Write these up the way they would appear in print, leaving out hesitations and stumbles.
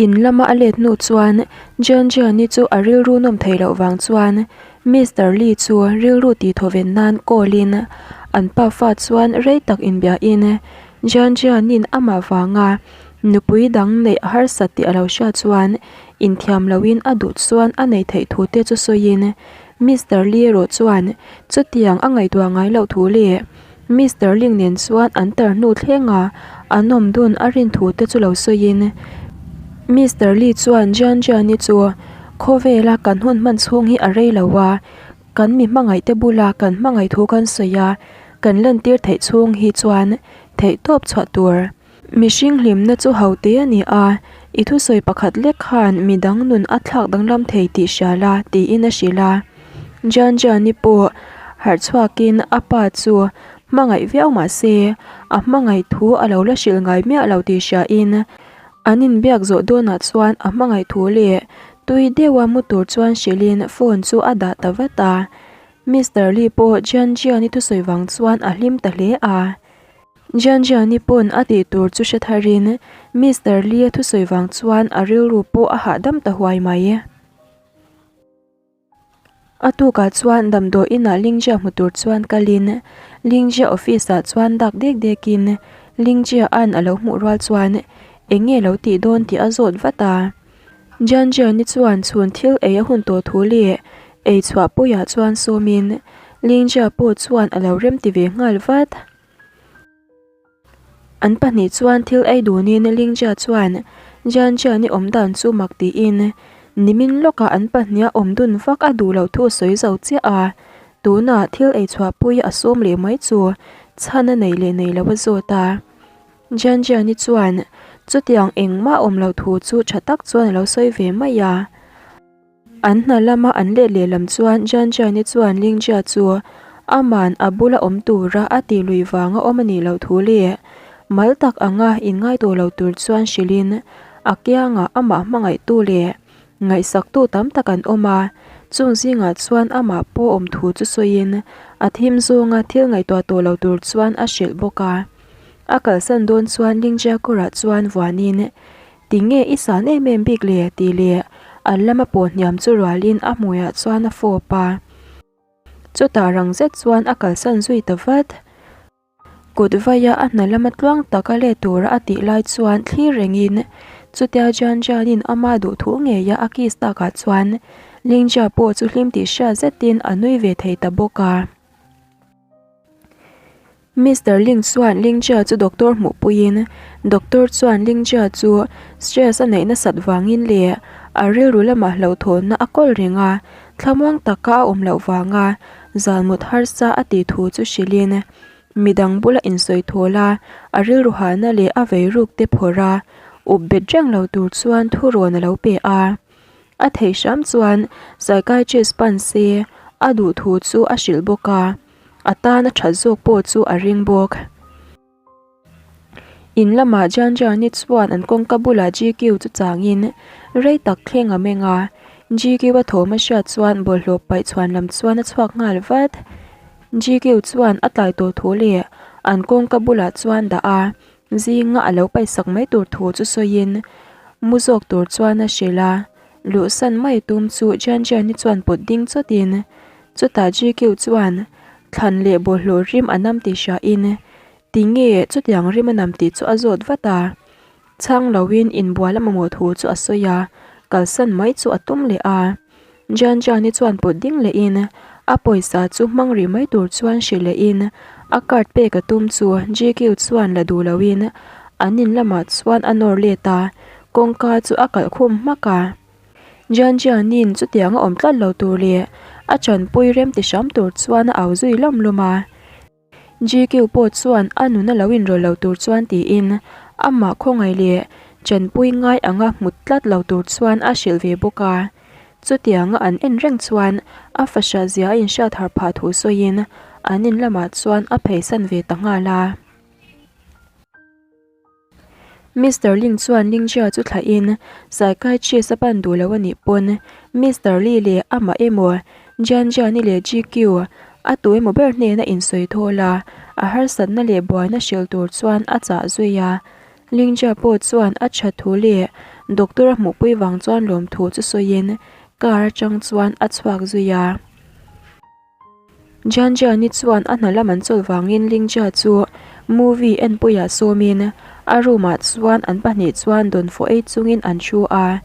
In lama a let hnu chuan Jian Jian-i chu a rilru nawm theih loh vang chuan Mister Li chu rilru tih thawven nan call in an pafa chuan rei tak inbiahin Jian Jian-in amah vanga nupui dang neih a harsat tih a lo hriat chuan inthiam lohin a duh chuan a neih theih thu te chu sawiin Mister Li erawh chuan chutiang a ngaihtuah ngai loh thu leh Mister Ling nen chuan an tar hnu thleng a, an awm dun a rin thu te chu lo sawiin Mister Li chuan Jian Jian-i chu khawvela kan hun hman chhung hi a rei lo a, kan mi hmangaih te bula kan hmangaih thu kan sawi a, kan lantir theih chhung hi chuan theihtawp chhuah tur. Mihring hlimna chu ho te a ni a, i thusawi pakhat lek khan midang nun a thlak danglam thei tih hria la, tiin a hrilh a. Jian Jian-i pawh harh chhuakin a pa chu hmangaih viau mah se, a hmangaih thu a lo la hrilh ngai miah lo tih hriain an inbiak zawh dawnah chuan a hmangaih thu leh tui deuha mu tur chuan hrilhin phone chu a dah ta vat a. Mister Li pawh Jian Jian-i thusawi vang chuan a hlim ta hle a. Jianjiani pawn a tih tur chu hre tharin Mister Lee-a thusawi vang chuan a rilru pawh a hahdam ta huai mai. A tukah chuan damdawi inah Lingjia hmu tur chuan kalin Lingjia office ah chuan dak dek dekin Lingjia an a lo hmuh rual chuan eng nge lo tih dawn tih a zawt vat a. Jianjiani chuan chhun thil ei a hun tawh thu leh ei chhuah puiah chuan sawmin Lingjia pawh chuan a lo remti ve nghal vat. An pahnih chuan thil ei dunin Lingjia chuan Jianjian-i awm dan chu mak tiin nimin lawkah an pahniha awm dun vak a duh loh thu a sawi zo chiah a, tunah thil ei chhuahpui a sawm leh mai chu chhan a nei leh nei lo a zawt a. Jianjian-i chuan chutiang engmah awm loh thu chu tha tak chuan a lo sawi ve mai a. An hna lama an let lehlam chuan Jianjiani chuan Lingjia chu aman a bula awm tura a tih lui vanga awm a nih loh thu leh mal tak anga inngai tawh lo tur chuan hrilhin a kiangah amah hmangaihtu leh ngaihsaktu tam tak an awm a, chung zingah chuan amah pawh awm thu chu sawiin a thim zawnga thil ngaihtuah tawh lo tur chuan a hrilh bawk a. A kalsan dawn chuan Lingjia kawrah chuan vuanin Tinge i san em em bik le? tih leh an lama pawh hniam chu rualin a hmuiah chuan a fawp a. Chutah rang zet chuan a kalsan zui ta vat. Kut vaia a hna lama tluang taka let tura a tih lai chuan thlir rengin chutia Jian Jianin ama duh thu ngeia a kiss takah chuan Lingjia pawh chu hlim tih hriat zetin a nui ve thei ta bawk a. Mister Ling chuan Ling Jia chu doctor hmuhpuiin doctor chuan Ling Jia chu stress a neih nasat vangin leh a rilru lamah hlauhthawnna a kawl reng a, thlamuang taka a awm loh vanga zan mut harsa a tih thu chu hrilhin midang bula insawi thawl a, a rilru hahna leh a vei ruk te phawrh a, up bet reng lo tur chuan thurawn a lo pe a. A theih hram chuan psychiatrist pan se a duh thu chu a hrilh bawk a. A tan a that zawk pawh chu a ring bawk. In lamah Janjani chuan an kawngka bulah GQ chu changin rei tak thleng a meng a. GQ a thawm a hriat chuan bawlhhlawh paih chhuan lam chuan a chhuak nghal vat. GQ chuan a tlai tawh thu leh an kawngka bulah chuan dah a, zinga a lo paihsak mai tur thu chu sawiin mu zawk tur chuan a hrilh a. Luhsan mai tum chu Janjani chuan pawt ding chawtin Chutah GQ chuan thlan leh bawlhhlawh rim a nam tih hriain tinge chutiang rim a nam tih chu a zawt vat a. Chhang loin inbual a mamawh thu chu a sawi a, kalsan mai chu a tum leh a. Jian Jian-i chuan put ding lehin a pawisa chu hmang rih mai tur chuan hrilh lehin a card pek a tum chu GQ chuan la duh loin an in lamah chuan a nawr let a, kawngka chu a kalh khum hmak a. Jian Jianin chutiang a awm tlat lo tur leh a chanpui rem ti hram tur chuan a au zui lawm lawm a. GQ pawh chuan a nun a lo inrawlh lo tur chuan tiin amah khawngaih leh chanpui ngai anga hmut tlat lo tur chuan a hrilh ve bawk a. Chutianga an en reng chuan a fahriat zia a inhriat harh phah thu sawiin an in lamah chuan a pheisan ve ta nghal a. Mister Ling chuan Ling Jia chu thlahin psychiatrist a pan duh lo a nih pawn Mister Li leh amah emaw Jian Jiani leh GQ a tu emaw ber hnena insawi thawl a, a harsatna leh buaina hrilh tur chuan a chah zui a. Lingjia pawh chuan a tha thu leh doctor a hmuhpui vang chuan lawmthu chu sawiin car atang chuan a chhuak zui a. Jianjiani chuan a hna lam an chawlh vangin Lingjia chu movie enpuiah sawmin a room ah chuan an pahnih chuan dawnfawh ei chungin an thu a.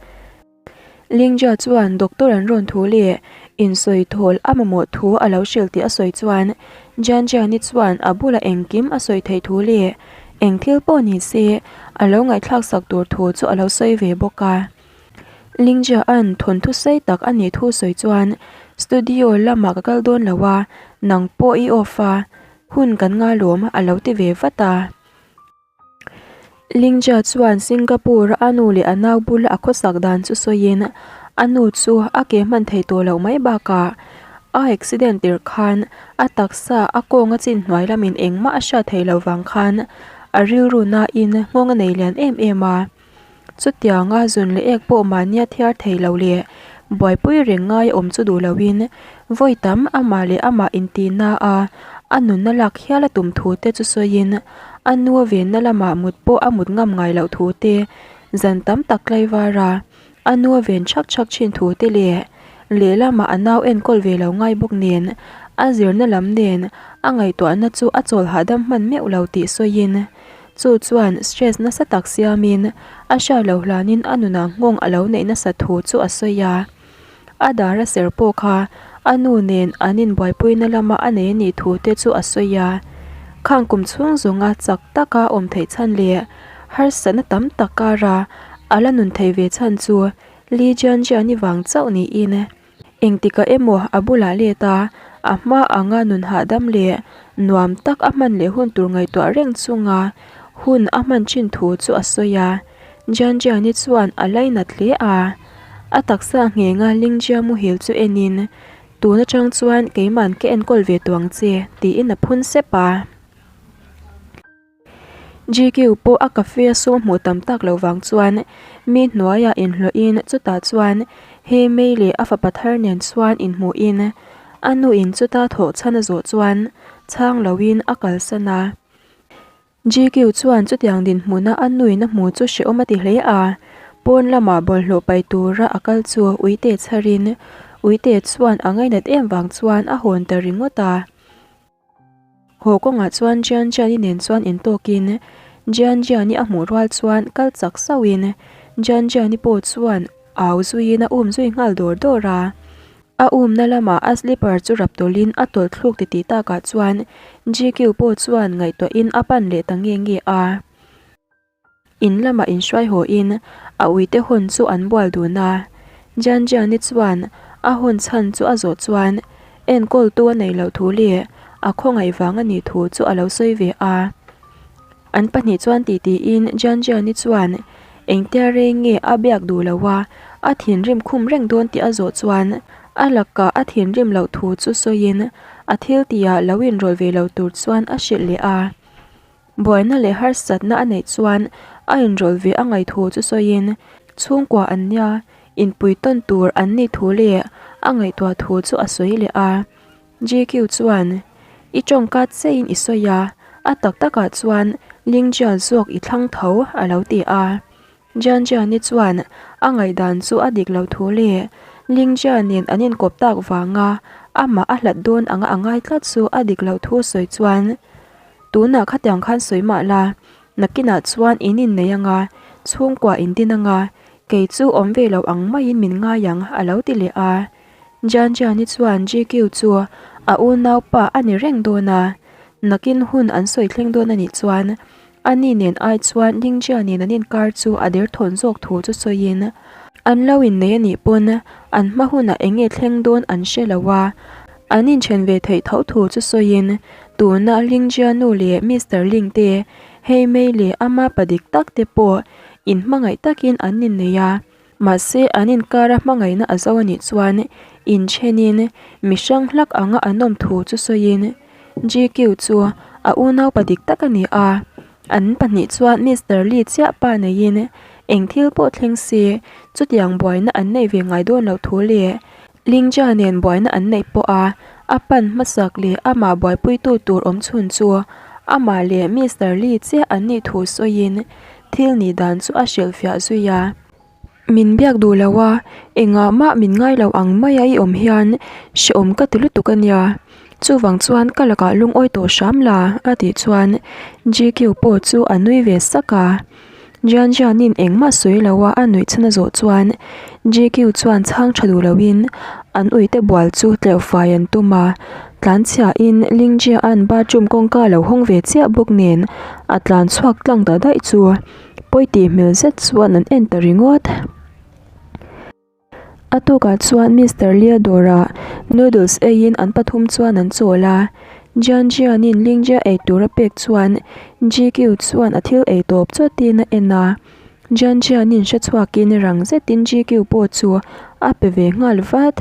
Lingjia chuan doctor an rawn thu leh insawi thawl a mamawh thu a lo hrilh tih a sawi chuan Jianjiani chuan a bulah engkim a sawi theih thu leh eng thil pawh ni se a lo ngaihthlak sak tur thu chu a lo sawi ve bawk a. Lingjia'n thawnthu sei tak a nih thu sawi chuan studio lamah ka kal dawn lo a, nang pawh i off a, hun kan ngalawm a lo ti ve vat a. Lingjia chuan Singapore-a a nu leh a nau bula a khawsak dan chu sawiin a nu chu a ke hman thei tawh loh mai bakah a accident tirh khan a taksa a kawnga chin hnuai lamin engmah a hriat theih loh vang khan a rilru nain nghawng a nei lian em em a. Chutianga zun leh ek pawh mahnia thiar thei lo leh buaipui reng ngai awm chu duh loin vawi tam amah leh amah intihna a a nunna lak hial a tum thu te chu sawiin a nu a venna lamah mut pawh a mut ngam ngai loh thu te, zan tam tak tlaivar a a nu a ven chhak chhak thin thu te leh lehlamah a nau enkawl ve lo ngai bawk nen a zirna lam nen a ngaihtuahna chu a chawl hahdam hman meuh lo tih sawiin Chu chuan stress nasa tak siamin a hriat loh hlanin a nunah nghawng a lo neih nasa thu chu a sawi a. A dar a ser pawh kha a nu nen an inbuaipuina lama a nei a nih thu te chu a sawi a. Khang kum chhung zawnga chak taka awm theih chhan leh harsatna tam tak kara a la nun theih ve chhan chu Li Jianjiani vang chauh niin Engtikah emaw a bulah let a, a hma anga nun hahdam leh nuam tak a hman leh hun tur ngaihtuah reng chunga hun a hman thin thu chu a sawi a. Jianjiani chuan a lainat hle a, a taksa nghenga Lingjia muhil chu enin, Tun atang chuan keiman ka enkawl ve tawh ang che, tiin a phun sep a. GQ pawh a cafe a sum hmuh tam tak loh vang chuan mi hnuaiah inhlawhin chutah chuan he May leh a fapa thar nen chuan inhmuhin a nuin chuta thawh chhan a zawh chuan chhang loin a kalsan a. GQ chuan chutiang dinhmuna a nuin a hmu chu hrehawm a ti hle a, pawn lamah bawlhhlawh pai tura a kal chu uite chharin uite chuan a ngainat em vang chuan a hawn ta ringawt a. Haw kawngah chuan Jianjiani nen chuan intawkin Jianjiani a hmuh rual chuan kal chak sauhin Jianjiani pawh chuan au zuiin a um zui nghal dawr dawr a. A umna lamah a slipper chu rap tawlhin a tawlh thluk titih takah chuan GQ pawh chuan ngaihtuahin a pan leh ta nge nge a. In lamah inhruai hawiin a uite hawn chu an bual dun a. Jianjiani chuan a hawn chhan chu a zawh chuan enkawltu a nei loh thu leh a khawngaih vang a nih thu chu a lo sawi ve a. An pahnih chuan titiin Jianjiani chuan engtia rei nge a biak duh lo a, a thinrim khum reng dawn tih a zawh chuan a lakah a thinrim loh thu chu sawiin a thil tihah lo inrawlh ve lo tur chuan a hrilh leh a. Buaina leh harsatna a neih chuan a inrawlh ve a ngaih thu chu sawiin chhungkua an nia inpui tawn tur an nih thu leh a ngaihtuah thu chu a sawi leh a. GQ chuan, I tawngka cheiin i sawi a, a tak takah chuan Lingjia zawk i thlang tho a lo ti a. Jianjiani chuan a ngaihdan chu a dik lo thu leh Lingjia nen an inkawp tak vanga amah a hlat dawn anga a ngai tlat chu a dik lo thu sawi chuan Tunah khatiang khan sawi mah la, nakinah chuan in innei anga, chhungkua in din anga, kei chu awm ve lo ang maiin min ngai ang a lo ti leh a. Jianjiani chuan GQ chu a unaupa a ni reng dawn a, nakin hun an sawi thleng dawn a nih chuan ani nen ai chuan Lingjia nen an inkar chu a derthawn zawk thu chu sawiin an lo innei a nih pawn an hma hunah eng nge thleng dawn an hre lo a, an inthen ve theih tho thu chu sawiin tuna Lingjia nu leh Mister Ling te, Hei Mei leh ama pa dik tak te pawh inhmangaih takin an innei a, mahse an inkara hmangaihna a zo a nih chuan inthenin mi hrang hlak anga an awm thu chu sawiin GQ chu a unaupa dik tak a ni a, an pahnih chuan Mister Lee chiah pa neiin eng thil pawh thleng se chutiang buaina an neih ve ngai dawn loh thu leh Lingjia nen buaina an neih pawh a, a pan hmasak leh amah buaipuitu tur awm chhun chu amah leh Mister Lee chiah an nih thu sawiin thil nih dan chu a hrilhfiah zui a. Min biak duh lo a, engah mah min ngai lo ang maia i awm hian hrehawm ka ti lutuk a nia. Chuvang chuan ka lakah lungawi tawh hram la a tih chuan GQ pawh chu a nui ve sak a. Jian Jianin engmah sawi lo a a nuih chhan a zawh chuan GQ chuan chhang tha duh loin an uite bual chu tleuh fai an tum a. Tlanchhiahin Ling Jia'n bathroom kawngka lo hawng ve chiah bawk nen a tlan chhuak tlang ta daih chu. Pawi tih hmel zet chuan an en ta ringawt. A tukah chuan Mister Lia dawrah noodles eiin an pathum chuan an chawl a. Jian Jianin Lingjia ei tur a pek chuan GQ chuan a thil ei tawp chawtin a en a. Jian Jianin hre chhuakin rang zetin GQ pawh chu a pe ve nghal vat.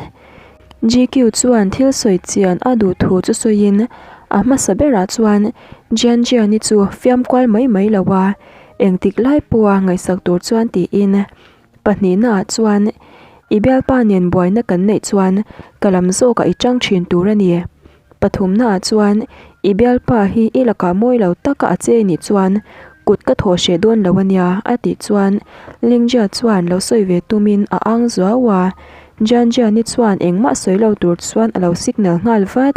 GQ chuan thil sawi chian a duh thu chu sawiin a hmasa berah chuan Jian Jiani chu fiam kual mai mai lo a, engtik lai pawha ngaihsak tur chuan tiin Pahnihnaah chuan i bialpa nen buaina kan neih chuan ka lam zawkah i chang thin tur a ni. Pathumnaah chuan i bialpa hi i lakah mawi lo taka a che nih chuan kut ka thawh hreh dawn lo a nia a tih chuan Lingjia chuan lo sawi ve tumin a ang zuau a. Jianjiani chuan engmah sawi lo tur chuan a lo signal nghal vat.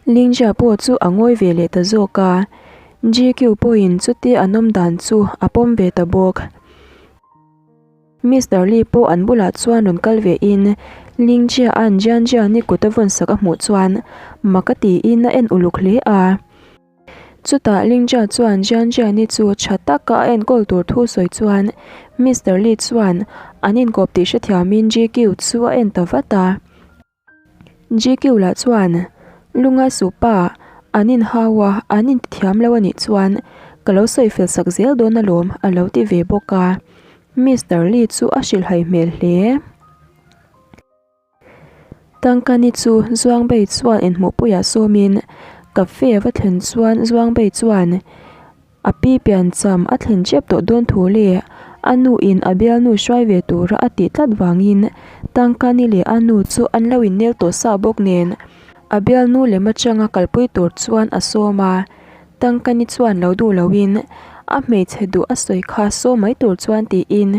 Lingjia pawh chu a ngawi ve leh ta zawk a, GQ pawhin chutia an awm dan chu a pawm ve ta bawk. Mister Li pawh an bulah chuan rawn kal ve in Lingjia-a'n Jianjian-i kut a vawn sak a hmuh chuan mak a tiin a en uluk hle a. Chutah Lingjia chuan Jianjian-i chu tha taka a enkawl tur thu sawi chuan Mister Li chuan an inkawp tih hrethiamin GQ chu a en ta vat a. GQ lah chuan, Lungai suh pa, an inhau a, an intithiam lo a nih chuan ka lo sawi fel sak zel dawn alawm a lo ti ve bawk a. Mister Lee chu a hrilhhai hmel hle. Tangkani chu Zuangbei chuan inhmuhpuiah sawmin cafe a va thlen chuan Zuangbei chuan, A pi piancham a thlen tep tawh dawn thu leh a nu in a bialnu hruai ve tura a tih tlat vangin Tangkani leh a nu chu an lo innel tawh sa bawk nen a bialnu lem atanga kalpui tur chuan a sawm a. Tangkani chuan lo duh loin a hmeichhe duh a sawi kha sawm mai tur chuan tiin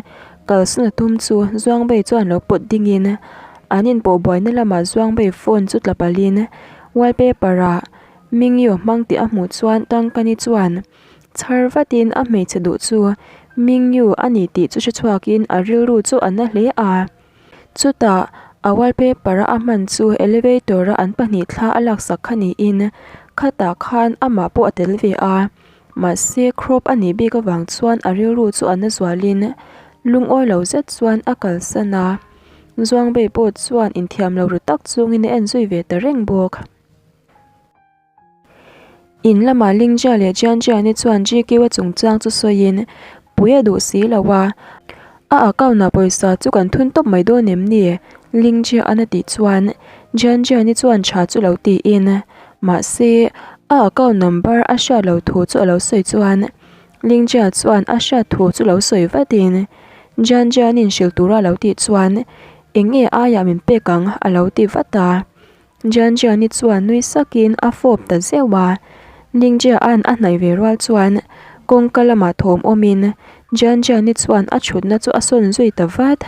kalsawn a tum chu Zuangbei chuan lo pawt dingin an inpawh buaina lamah Zuangbei phone chu tla palhin wallpaper ah Mingyu hmang tih a hmuh chuan Tangkani chuan chhar vatin a hmeichhe duh chu Mingyu a ni tih chu hre chhuakin a rilru chu a na hle a. Chutah a wallpaper a a hman chu elevator a an pahnih thla a laksak kha niin khatah khan amah pawh a tel ve a. Mahse crop a nih bik avang chuan a rilru chu a na zualin lungawi lo zet chuan a kalsan a. Zuangbei pawh chuan inthiam lo ru tak chungin a en zui ve ta reng bawk. In lamah Lingjia leh Jianjiani chuan GQ-a chungchang chu sawiin pui a duh si lo a, a account-ah pawisa chu kan thun tawp mai dawn em ni? Lingjia-an a tih chuan Jianjiani chuan tha chu lo tiin mahse a account number a hriat lo thu chu a lo sawi chuan Lingjia chuan a hriat thu chu lo sawi vatin Jianjiani'n hrilh tura a lo tih chuan eng nge aiah min pek ang a lo ti vat a. Jianjiani chuan nui sakin a fawp ta zeuh a, Lingjia'n a hnaih ve rual chuan kawngka lamah thawm awmin Jianjiani chuan a thutna chu a sawn zui ta vat.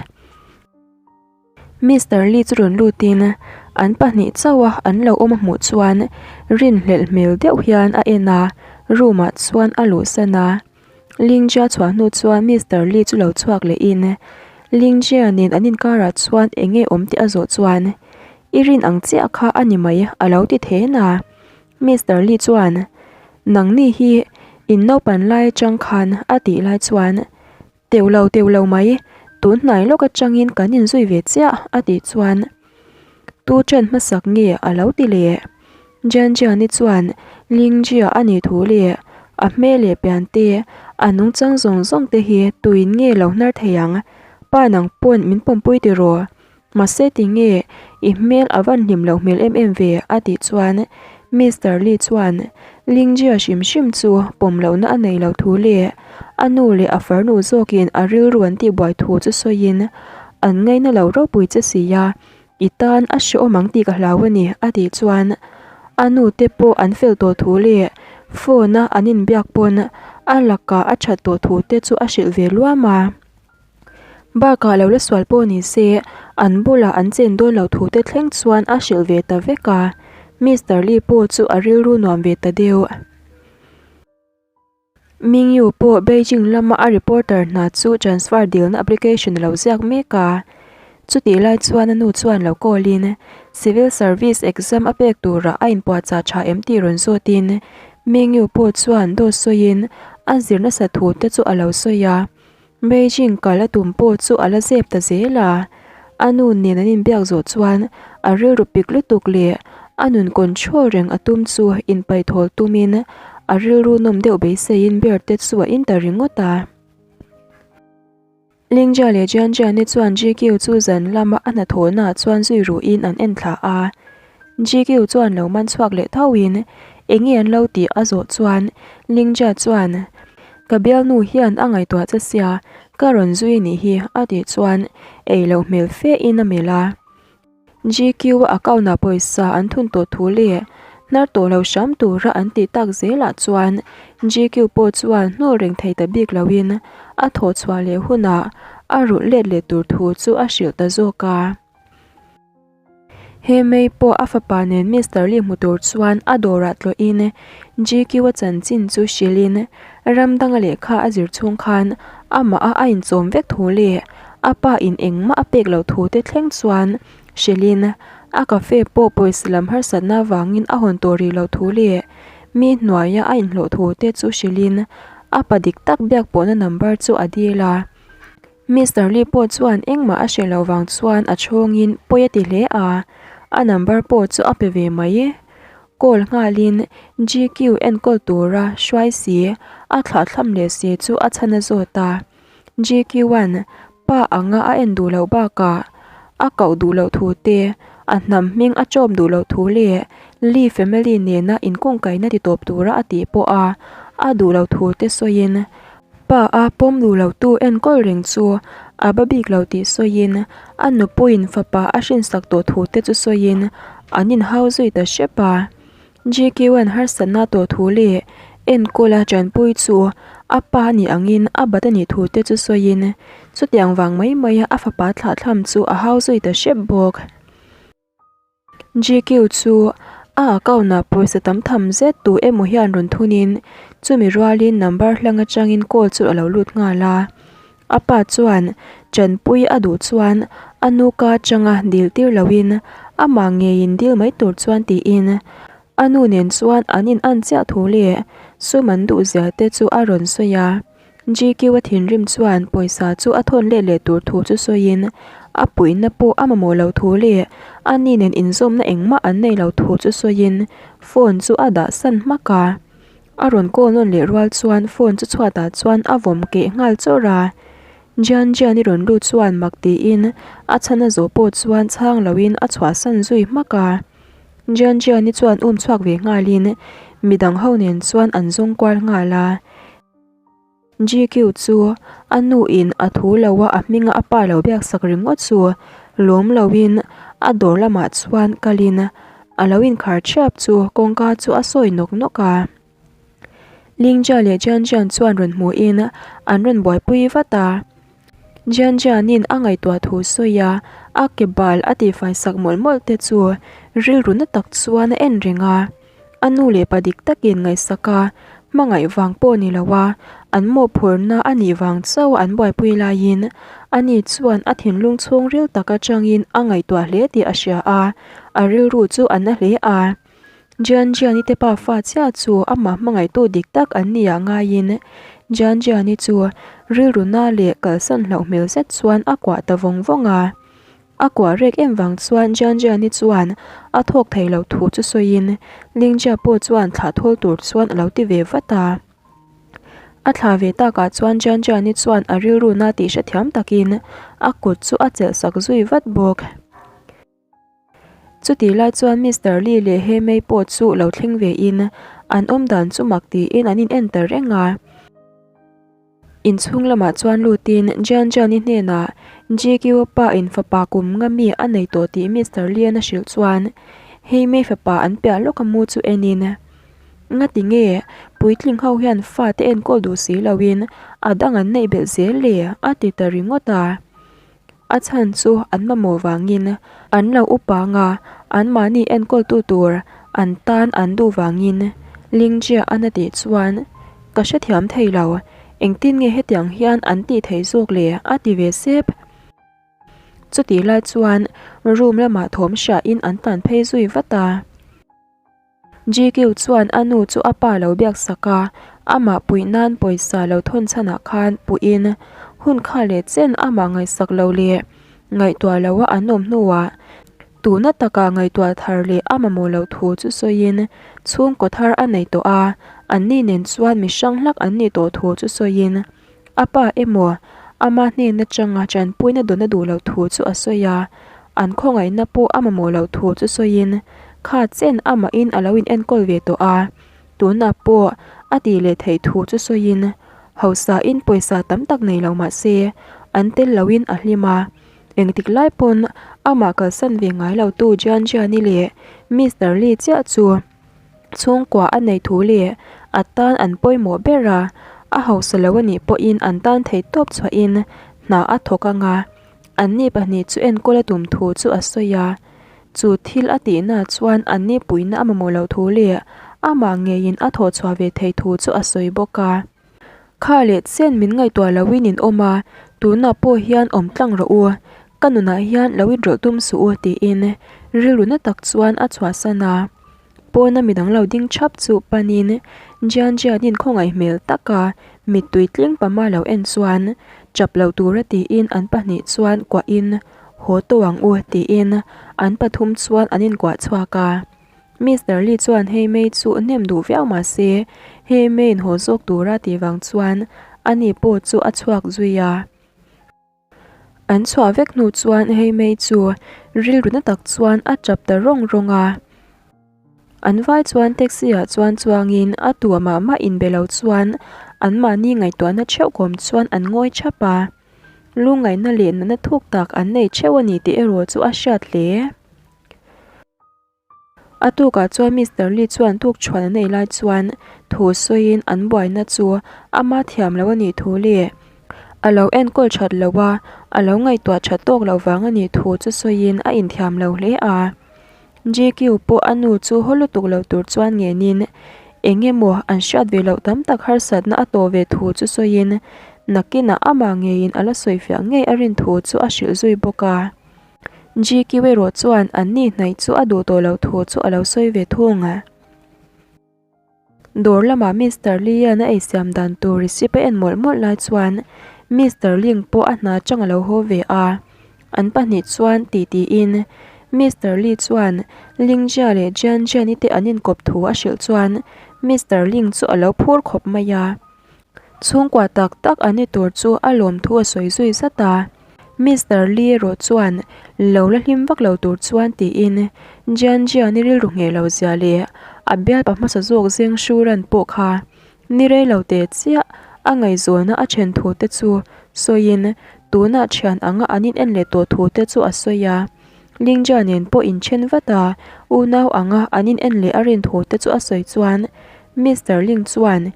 Mister Li chu rawn lutin an pahnih chauh a an lo awm a hmuh chuan rinhlelh hmel deuh hian a en a, room ah chuan a luhsan a. Lingjia chhuah hnu chuan Mister Li chu lo chhuak lehin Lingjia nen an inkarah chuan eng nge awm tih a zawh chuan I rin ang chiah kha a ni mai a lo ti then a. Mister Li chuan Nangni hi in naupan lai atang khan a tih lai chuan Teuh lo teuh lo mai, tun hnai lawk atangin kan inzui ve chiah a tih chuan Tu chen hmasak nge a lo ti leh. Jianjiani chuan Lingjia a nih thu leh a hmel leh pian te, a nungchang zawng zawng te hi tuin nge lo hnar thei ang, pa nang pawn min pawmpui tiraw? Mahse tinge i hmel a van hlim loh hmel em em ve a tih chuan Mister Li chuan Lingjia hrim hrim chu pawm lohna a nei lo thu leh a nu leh a farnu zawkin a rilru an tihbuai thu chu sawiin an ngaina lo ropui che sia I tan a hrehawm ang tih ka hlau a ni a tih chuan a nu te pawh an fel tawh thu leh phone a an inbiak pawn A lakah a that tawh thu te chu a hrilh ve luam a. Bakah lo la sual pawh ni se, an bulah an chen dawn lo thu te thleng chuan a hrilh ve ta vek a. Mister Lee pawh chu a rilru nuam ve ta deuh. Mingyu pawh Beijing lama a reporter hna chu transfer dilna application a lo ziak mek a. Chutih lai chuan a nu chuan lo call in civil service exam a pek turah a inpuahchah tha em tih rawn zawtin Mingyu pawh chuan dawt sawiin a zir nasa thu te chu a lo sawi a. Beijing kal a tum pawh chu a la zep ta zel a, a nu nen an inbiak zawh chuan a rilru pik lutuk leh a nun control reng a tum chu inpaithawl tumin a rilru nawm deuh beiseiin bear te chu a in ta ringawt a. Lingjia leh Jianjian-i chuan GQ chu zan lama a hnathawhnaah chuan zui ruhin an en thla a. GQ chuan lo man chhuak leh thoin eng nge an lo tih a zawh chuan Lingjia chuan Ka bialnu hian a ngaihtuah che sia, ka rawn zui nih hi a tih chuan ei loh hmel fe in a melh a. GQ a account ah pawisa an thun tawh thu leh hnar tawh lo hram tura an tih tak zelah chuan GQ pawh chuan hnawl reng thei ta bik loin a thawh chhuah leh hunah a rulh let leh tur thu chu a hrilh ta zawk a. He May pawh a fapa nen Mister Lee hmu tur chuan a dawrah tlawhin GQ a chanchin chu hrilhin ram danga lehkha a zir chhung khan amah a a inchawm vek thu leh a pa in engmah a pek loh thu te thleng chuan hrilhin a cafe pawh pawisa lam harsatna avangin a hawn tawh rih loh thu leh mi hnuaia a inhlawh thu te chu hrilhin a pa dik tak biak pawhna number chu a dil a. Mister Lee pawh chuan engmah a hre lo vang chuan a chhawngin pawi a ti hle a, a number pawh chu a pe ve mai. Call nghalin GQ enkawl tura hruai si, a thlahthlam leh si chu a chhan a zawt a. GQ-a'n pa anga a en duh loh bakah a koh duh loh thu te, a hnam hming a chawm duh loh thu leh Lee family nena inkungkaihna ti tawp tura a tih pawh a a duh loh thu te sawiin Pa a pawm duh lo tu enkawl reng chu a ba bik lo tih sawiin a nupuiin fapa a hrinsak tawh thu te chu sawiin an inhau zui ta hrep a. GQ-a'n harsatna tawh thu leh enkawl a tanpui chu a pa a nih angin a bat a nih thu te chu sawiin chutiang vang mai maia a fapa thlahthlam chu a hau zui ta hrep bawk. GQ chu a account ah pawisa tam tham zet tu emaw hian rawn thunin chumi rualin number hlang atangin call chu a lo lut nghal a. A pa chuan tanpui a duh chuan a nu ka atanga dil tir loin amah ngeiin dil mai tur chuan tiin a nu nen chuan an in an chiah thu leh sum an duh zia te chu a rawn sawi a. GQ a thinrim chuan pawisa chu a thawn let leh tur thu chu sawiin a puihna pawh a mamawh lo thu leh a ni nen inzawmna engmah an nei lo thu chu sawiin phone chu a dah san hmak a. A rawn call nawn leh rual chuan phone chu chhuatah chuan a vawm keh nghal chawrh a. Jian Jian i rawn lut chuan mak tiin a chhan a zawh pawh chuan chhang loin a chhuahsan zui hmak a. Jian Jian i chuan um chhuak ve nghalin midang ho nen chuan an zawng kual nghal a. GQ chu a nu in a thu lo a a hminga a pa lo biak sak ringawt chu lawm lo in a dawr lamah chuan kal in a lo inkhar thiap chu kawngka chu a sawi nawk nawk a. Lingjia leh Jianjian chuan rawn hmu in an rawn buaipui vat a. Jianjianin a ngaihtuah thu sawi a, a ke bal a tihfai sak mawlh mawlh te chu rilru na tak chuan a en reng a. A nu leh pa dik takin ngaihsak a, hmangaih vang pawh ni lo a, an mawhphurhna a nih vang chauh an buaipui laiin ani chuan a thinlung chhungril tak atangin a ngaihtuah hle tih a hria a, a rilru chu a na hle a. Jianjiani te pa fa chiah chu amah hmangaihtu dik tak an ni ah ngaiin Jianjiani chu rilru na leh kalsan hlauh hmel zet chuan a kuah ta vawng vawng a. A kuah rek em vang chuan Jianjiani chuan a thawk thei lo thu chu sawiin Lingjia pawh chuan thlah thawl tur chuan a lo ti ve vat a. A thlah ve takah chuan Jianjiani chuan a rilru na tih hrethiam takin a kut chu a chelh sak zui vat bawk. Chutih lai chuan Mister Lee leh He Mei pawh chu lo thleng ve in an awm dan chu mak tiin an in en ta reng a. Inchhung lamah chuan lutin Jian Jian-i hnenah GQ pa in fapa kum nga mi a nei tawh tih Mister Lian a hrilh chuan Hei Mei fapa an piah lawk a mu chu enin. Ngati nge puitling ho hian fate enkawl duh si loin a dang an neih belh zel le? a ti ta ringawt a. A chhan chu an mamawh vangin an lo upa anga anmahni enkawltu tur an tan an duh vangin Lingjia an a tih chuan ka hrethiam thei lo, engtin nge hetiang hian an tih theih zawk le? a ti ve sep. Chutih lai chuan room lamah thawm hriain an tlan phei zui vat a. GQ chuan a nu chu a pa lo biak sak a, amah puih nan pawisa lo thawn chhanah khan puhin hun kha leh chen amah ngaihsak lo leh ngaihtuah loa an awm hnuah tuna taka ngaihtuah thar leh a mamawh loh thu chu sawiin chhungkaw thar a nei tawh a, anni nen chuan mi hrang hlak an nih tawh thu chu sawiin A pa emaw, ama hnen atanga tanpuina dawn a duh loh thu chu a sawi a, an khawngaihna pawh a mamawh loh thu chu sawiin, kha chen amahin a lo inenkawl ve tawh a, tunah pawh a tih leh theih thu chu sawiin, hausain pawisa tam tak nei lo mah se, an tel loin a hlim a. Engtik lai pawn amah kalsan ve ngai lo tu Jian Jiani leh Mister Li chiah chu Chhungkua a nei thu leh a tan an pawimawh ber a, a hausa lo a nih pawhin an tan theih tawp chhuahin hna a thawk ang a, anni pahnih chu enkawl a tum thu chu a sawi a. Chu thil a tihna chuan anni puihna a mamawh loh thu leh amah ngeiin a thawh chhuah ve theih thu chu a sawi bawk a. Kha leh chen min ngaihtuah loin in awm a, tunah pawh hian awm tlang rawh u, ka nunah hian lo inrawlh tum suh u tiin rilru na tak chuan a chhuahsan a. Pawna midang lo ding thap chu panin Jian Jianin khawngaih hmel taka mittui tling pama lo en chuan chap lo tura tiin an pahnih chuan kuahin haw tawh ang u tiin an pathum chuan an inkuah chhuak a. Mister Lee chuan hei mei chu hnem duh viau mah se hei mei inhaw zawk tura tih vang chuan ani pawh chu a chhuak zui a. An chhuah vek hnu chuan hei mei chu rilru na tak chuan a tap ta rawng rawng a. An vai chuan taxi ah chuan chuangin a tu amah mah inbe lo chuan anmahni ngaihtuahna theuh kawm chuan an ngawi thap a. Lungngaihna leh natna thuk tak an nei theuh a ni tih erawh chu a hriat hle. A tukah chuan Mister Lee chuan tukchhuan a nei lai chuan thu sawiin an buaina chu ama thiam lo a nih thu leh a lo enkawl that lo a, a lo ngaihtuah that tawk loh vang a nih thu chu sawiin a inthiam lo hle a. GQ pawh a nu chu haw lutuk lo tur chuan ngenin eng emaw an hriat ve loh tam tak harsatna a tawh ve thu chu sawiin nakinah amah ngeiin a la sawifiah ngei a rin thu chu a hrilh zui bawk a. GQ erawh chuan an ni hnaih chu a duh tawh loh thu chu a lo sawi ve thung a. Dawr lamah Mister Lee-a'n a eisiam dan tur receipt a en mawlh mawlh lai chuan Mister Ling pawh a hna chang a lo haw ve a. An pahnih chuan ti tiin Mister Lee chuan Ling Jia leh Jian Jian-i te an inkawp thu a hrilh chuan Mister Ling chu a lo phur khawp mai a. Chhungkua tak tak an ni tur chu a lawmthu a sawi zui zat a. Mister Lee erawh chuan lo la hlim vak lo tur chuan tiin Jian Jian i rilru ngheh lo zia leh a bialpa hmasa zawk Zeng Shuran pawh kha ni rei lo teh chiah a ngaihzawlna a then thu te chu sawiin tunah thian anga an in en leh tawh thu te chu a sawi a. Ling Jia nen pawh inthen vat a, unau anga an in en leh a rin thu te chu a sawi chuan Mister Ling chuan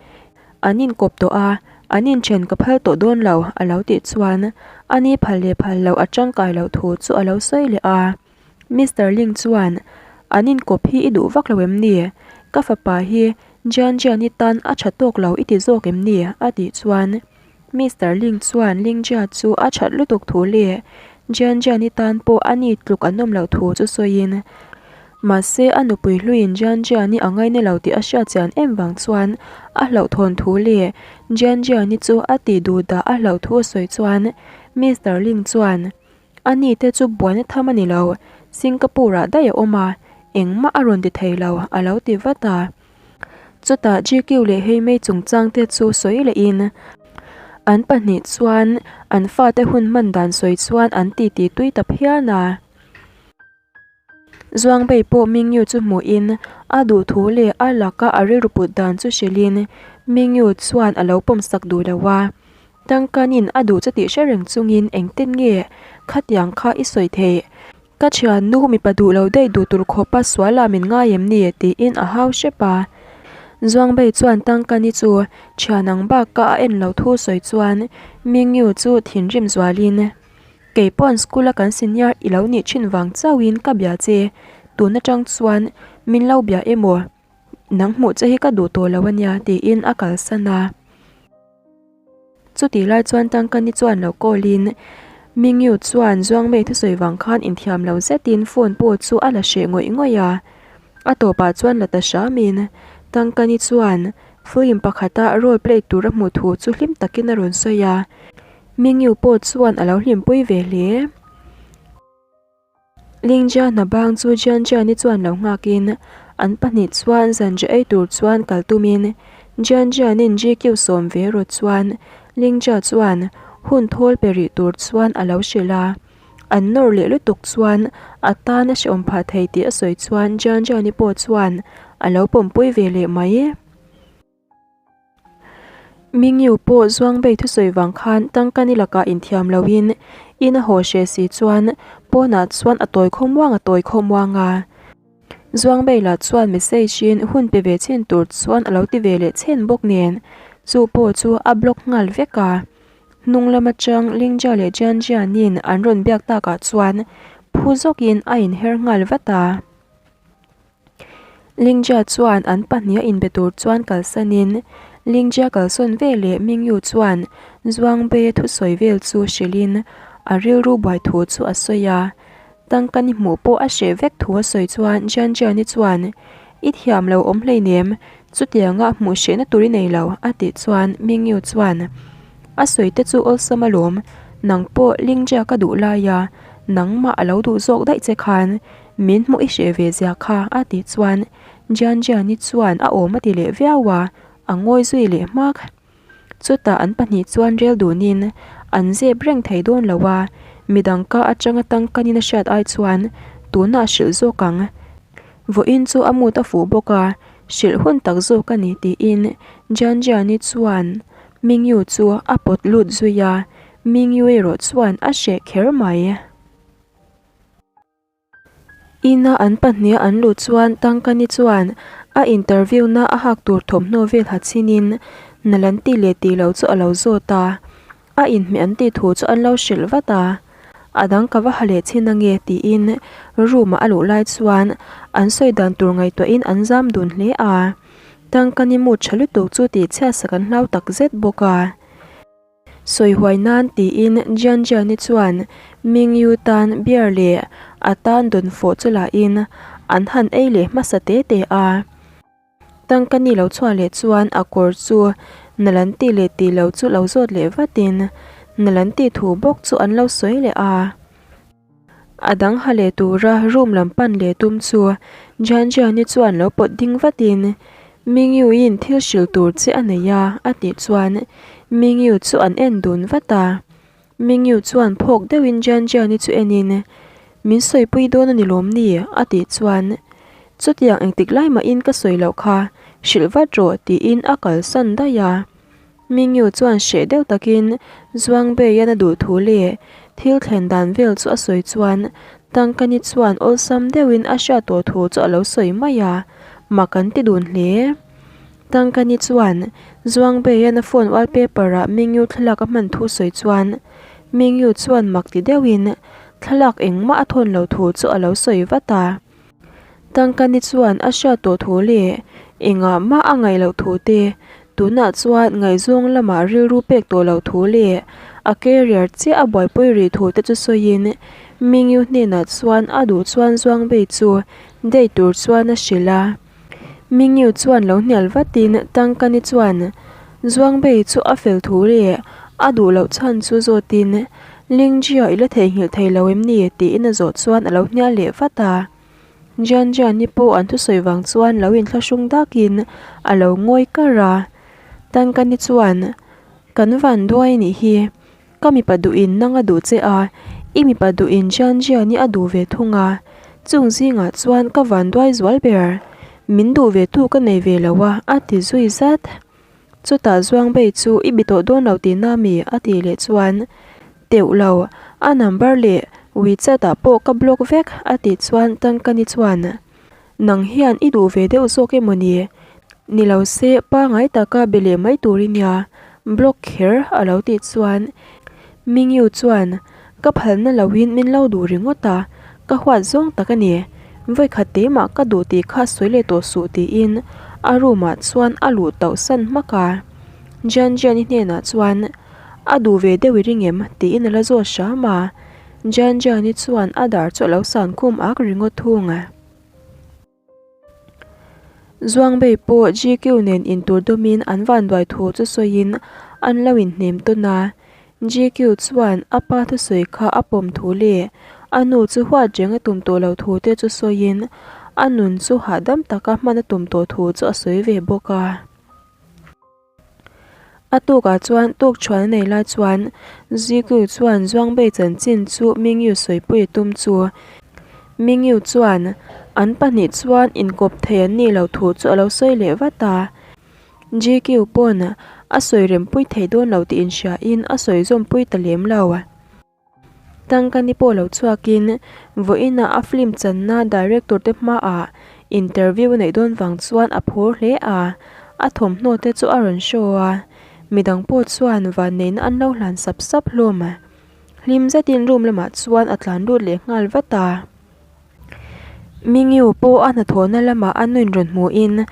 An inkawp tawh a, an inthen ka phal tawh dawn lo a lo tih chuan a ni phal leh phal loh a tangkai loh thu chu a lo sawi leh a. Mister Ling chuan An inkawp hi i duh vak lo em ni? Ka fapa hi Jian Jian i tan a tha tawk lo i ti zawk em ni? a tih chuan Mister Ling chuan Ling Jia chu a that lutuk thu leh Jian Jian i tan pawh a ni tluk an awm loh thu chu sawiin Mahse, a nupui hluiin Jian Jian-i a ngaina lo tih a hriat chian em vang chuan a hlauhthawn thu leh Jian Jian-i chu a tih duh dah a hlauh thu a sawi chuan Mister Ling chuan, A ni te chu buaina tham a ni lo, Singapore-ah daih a awm a, engmah a rawn ti thei lo, a lo ti vat a. Chutah GQ leh Heimei chungchang te chu sawi lehin an pahnih chuan an fate hun hman dan sawi chuan an titi tui ta phian a. Zuangbei pawh Mingyu chu hmuhin a duh thu leh a laka a rilru put dan chu hrilhin Mingyu chuan a lo pawmsak duh lo a. Tangkanin a duh chu tih hre reng chungin engtin nge khatiang kha i sawi theih? Ka thiannu mipa duh lo daih duh tur khawpa suala min ngai em ni? tiin a hau hrep a. Zuangbei chuan Tangkani chu thian ang baka a en lo thu sawi chuan Mingyu chu thinrim zualin, Kei pawn school a kan senior i lo nih thin vang chauhin ka bia che, tun atang chuan min lo bia emaw? Nang hmuh che hi ka duh tawh lo ania tiin a kalsan a. Chutih lai chuan Tangkani chuan lo call in Mingyu chuan Zuangmei thusawi vang khan inthiam lo zetin phone pawh chu a la hreh ngawih ngawih a. A tawpah chuan la ta hramin Tangkani chuan film pakhata role play tur a hmuh thu chu hlim takin a rawn sawi a. Mingyu pawh chuan a lo hlimpui ve hle. Lingjia hna bang chu Jianjiani chuan lo nghakin an pahnih chuan zanriah ei tur chuan kal tumin Jianjianin GQ sawm ve rawt chuan Lingjia chuan hun thawl pe rih tur chuan a lo hrilh a, an nawr leh lutuk chuan a tan a hrehawm phah thei tih a sawi chuan Jianjiani pawh chuan a lo pawmpui ve leh mai. Mingyu pawh Zuangbei thusawi vang khan Tangkani lakah inthiam loin in a haw hreh si chuan pawnah chuan a tawi khawmuang a tawi khawmuang a. Zuangbei lah chuan message in hun pe ve chhin tur chuan a lo ti ve leh chhen bawk nen chu pawh chu a block nghal vek a. Hnung lam atang Lingjia leh Jianjianin an rawn biak takah chuan phu zawkin a inher nghal vat a. Lingjia chuan an pahnih a inbe tur chuan kalsanin Lingjia kalsawn veleh Mingyu chuan Zhuangbei thusawi vel chu hrilhin a rilru buai thu chu a sawi a. Tangka ni hmuh pawh a hreh vek thu a sawi chuan Jianjiani chuan, I thiam lo awm hleinem, chutianga hmuh hrehna tur i nei lo, a tih chuan Mingyu chuan, A sawi te chu awlsam alawm, nang pawh Lingjia ka duh laia nangmah a lo duh zawk daih che khan Min hmuh i hreh ve zia kha a tih chuan Jianjiani chuan a awm a ti leh viau a, a ngawi zui leh hmak. Chutah an pahnih chuan rel dunin an zep reng thei dawn lo a, midang ka atanga tangkanin a hriat ai chuan tunah hrilh zawk ang. Vawiin chu a mood a fuh bawk a, hrilh hun tak zawk a ni tiin Jianjiani chuan Mingyu chu a pawt lut zui a, Mingyu erawh chuan a hreh kher mai. Ina an pahniha an luh chuan Tangkani chuan a interview na a hak tur thawmhnaw vel ha chhinin nal an tih leh tih loh chu a lo zawt a, a inhmeh an tih thu chu an lo hrilh vat a, a dang ka va ha leh chhin ange tiin room ah a luh lai chuan an sawi dan tur ngaihtuahin an zam dun hle a, Tangkani mood tha lutuk chu tih chhiatsak an hlau takzet bawk a. Sawi huai nan tiin Jianjiani chuan Mingyu tan beer leh a tan dawn fawh chu lahin an han ei leh hmasa te te a. Tangka ni lo chhuah leh chuan a kawr chu nal an tih leh tih lo chu lo zawt leh vatin nal an tih thu bawk chu an lo sawi leh a. A dang ha leh tura room lam pan leh tum chu Jianjiani chuan lo pawt ding vatin, Mingyu-in thil hrilh tur che a nei a, a tih chuan Mingyu chu an en dun vat a. Mingyu chuan phawk deuhin Jianjiani chu enin, Min sawipui dawn a ni lawm ni? a tih chuan, Chutiang engtik lai mahin ka sawi loh kha, hrilh vat rawh tiin a kalsan daih a. Mingyu chuan hreh deuh takin Zhuangbeian a duh thu leh thil thlen dan vel chu a sawi chuan Tangkani chuan awlsam deuhin a hriat tawh thu chu a lo sawi mai a, mak an ti dun hle. Tangkani chuan Zhuangbeian a phone wallpaper ah Mingyu thlalak a hman thu sawi chuan Mingyu chuan mak ti deuhin thlalak engmah a thawn lo thu chu a lo sawi vat a. Tangkani chuan a hriat tawh thu leh engah mah a ngaih loh thu te, tunah chuan ngaihzawng lamah rilru pek tawh loh thu leh a career chiah a buaipui rih thu te chu sawiin Mingyu hnenah chuan a duh chuan Zuangbei chu date tur chuan a hrilh a. Mingyu chuan lo hnial vatin Tangkani chuan Zuangbei chu a fel thu leh a duh loh chhan chu zawtin Lingjia i la theihnghilh thei lo em ni? tiin a zawh chuan a lo hnial leh vat a. Jianjiani pawh an thusawi vang chuan lo inthlahrung dakin a lo ngawi kar a. Tangkani chuan, Kan van duai nih hi, ka mipa duhin nang a duh che a, i mipa duhin Jianjiani a duh ve thung a, chung zingah chuan ka van duai zual ber, min duh ve tu ka nei ve lo a, a ti zui zat. Chutah Zuangbei chu i bi tawh dawn lo tihna mi? a tih leh chuan, Teuh lo, a number leh WeChat ah pawh ka block vek a tih chuan Tangkani chuan, Nang hian i duh ve deuh zawk emaw ni? Ni lo se pangai taka be leh mai tur i nia, block kher a lo tih chuan Mingyu chuan ka phalna loin min lo duh ringawt a, ka huat zawng tak a ni. Vawikhat keimah ka duh tih kha sawi leh tawh suh tiin a room ah chuan a luh tauh san hmak a. Jian Jian i hnenah chuan a duh ve deuh i ring em tiin a la zawt hram a. Jian Jian i chuan a dar chu a lo san khum ak ringawt thung a. Zuangbei pawh GQ nen intur dawmin an vanduai thu chu sawiin an lo inhnem tawn a. GQ chuan a pa thusawi kha a pawm thu leh a nu chu huat reng a tum tawh lo thu te chu sawiin a nun chu hahdam taka hman a tum tawh thu chu a sawi ve bawk a. A tukah chuan tuk chhuan a nei lai chuan Ziku chuan Zuangbei chanchin chu Mingyu sawipui a tum chu. Mingyu chuan an pahnih chuan inkawp thei an nih loh thu chu a lo sawi leh vat a. GQ pawn a sawi rempui thei dawn lo tih inhriain a sawi zawmpui ta lem lo. Tangkani pawh lo chhuakin vawiinah a film channa director te hmaah interview a neih dawn vang chuan a phur hle a, a thawmhnaw te chu a rawn show a, midang pawh chuan vanneihna an lo hlan sap sap hlawm. Hlim zetin room lamah chuan a tlan lut leh nghal vat a. Mingyu pawh a hnathawhna lamah a nuin rawn hmuhin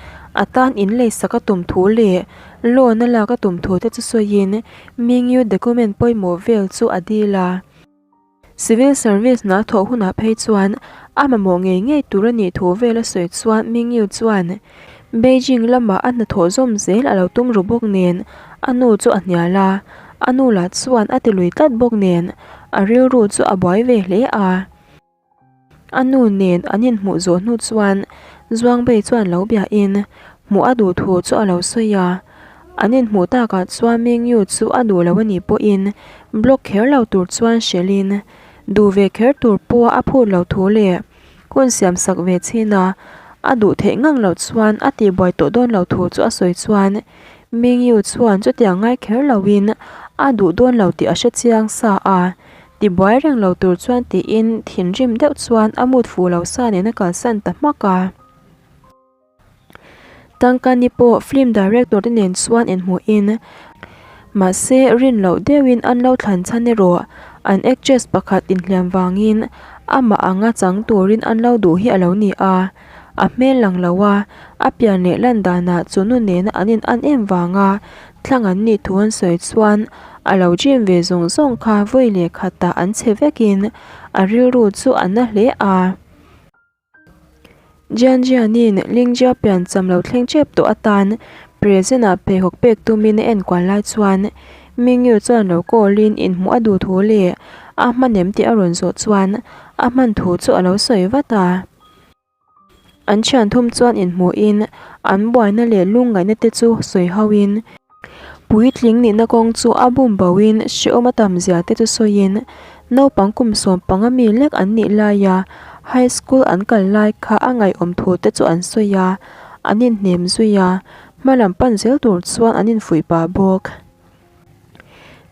a tan in leisak a tum thu leh loan a lak a tum thu te chu sawiin Mingyu document pawimawh vel chu a dil a. Civil service hna thawh hunah phei chuan a mamawh ngei ngei tur a nih thu vel a sawi chuan Mingyu chuan Beijing lamah a hnathawh zawm zel a lo tum ru bawk nen a nu chu a hnial a, a nu lah chuan a ti lui tlat bawk nen a rilru chu a buai ve hle a. A nu nen an inhmuh zawh hnu chuan Zuangbei chuan lo biahin hmuh a duh thu chu a lo sawi a. An inhmuh takah chuan Mingyu chu a duh lo a nih pawhin block kher lo tur chuan hrilhin duh ve kher tur pawh a phut lo thu leh hun siam sak ve chin a, a duh theih ngang loh chuan a tihbuai tawh dawn lo thu chu a sawi chuan Mingyu chuan chutiang ngai kher loin a duh dawn lo tih a hre chiang sa a. Tibuai reng lo tur chuan tiin thinrim deuh chuan a mut fuh lo sa nen a kalsan ta hmak a. Tangkani pawh film director te nen chuan inhmuhin mahse rin loh deuhin an lo thlan chhan erawh an actress pakhat inhliam vangin amah anga chang turin an lo duh hi a lo ni a. A hmel lang lo a, a pian leh lan danah chu nu nena an in an em vanga thlang an nih thu an sawi chuan a lo dream ve zawng zawng kha vawi leh khatah an chhe vekin a rilru chu a na hle a. Jian Jianin Lingjia pian cham lo thleng tep tawh atan present ah pheikhawk pek tumin a enkual lai chuan Mingyu chuan lo call in inhmuh a duh thu leh a hman em tih a rawn zawh chuan a hman thu chu a lo sawi vat a. An thian thum chuan inhmuhin an buaina leh lungngaihna te chu sawi hoin puitling nihna kawng chu a bum boin hrehawm a tam zia te chu sawiin naupang kum 15 mi lek an nih laia high school an kal lai kha a ngaihawm thu te chu an sawi a, an inhnem zui a, hma lam pan zel tur chuan an infuih pah bawk.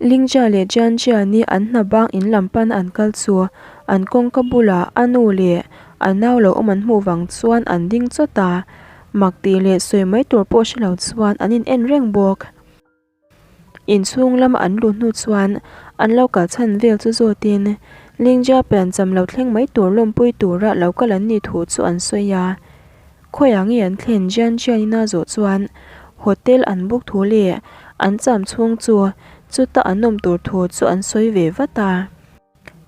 Lingja leh Jianjia ni an hna bang in lam pan an kal chu an kawngka bulah a nu leh a nau lo awm an hmuh vang chuan an ding chawt a, mak tih leh sawi mai tur pawh hre lo chuan an in en reng bawk. Inchhung lama an luh hnu chuan an lo kal chhan vel chu zawtin Lingja piancham lo thleng mai tur lawmpui tura lo kal an nih thu chu an sawi a. Khawiah nge an thlen Jian Jian in a zawh chuan hotel an book thu leh an cham chhung chu chuta an awm tur thu chu an sawi ve vat a.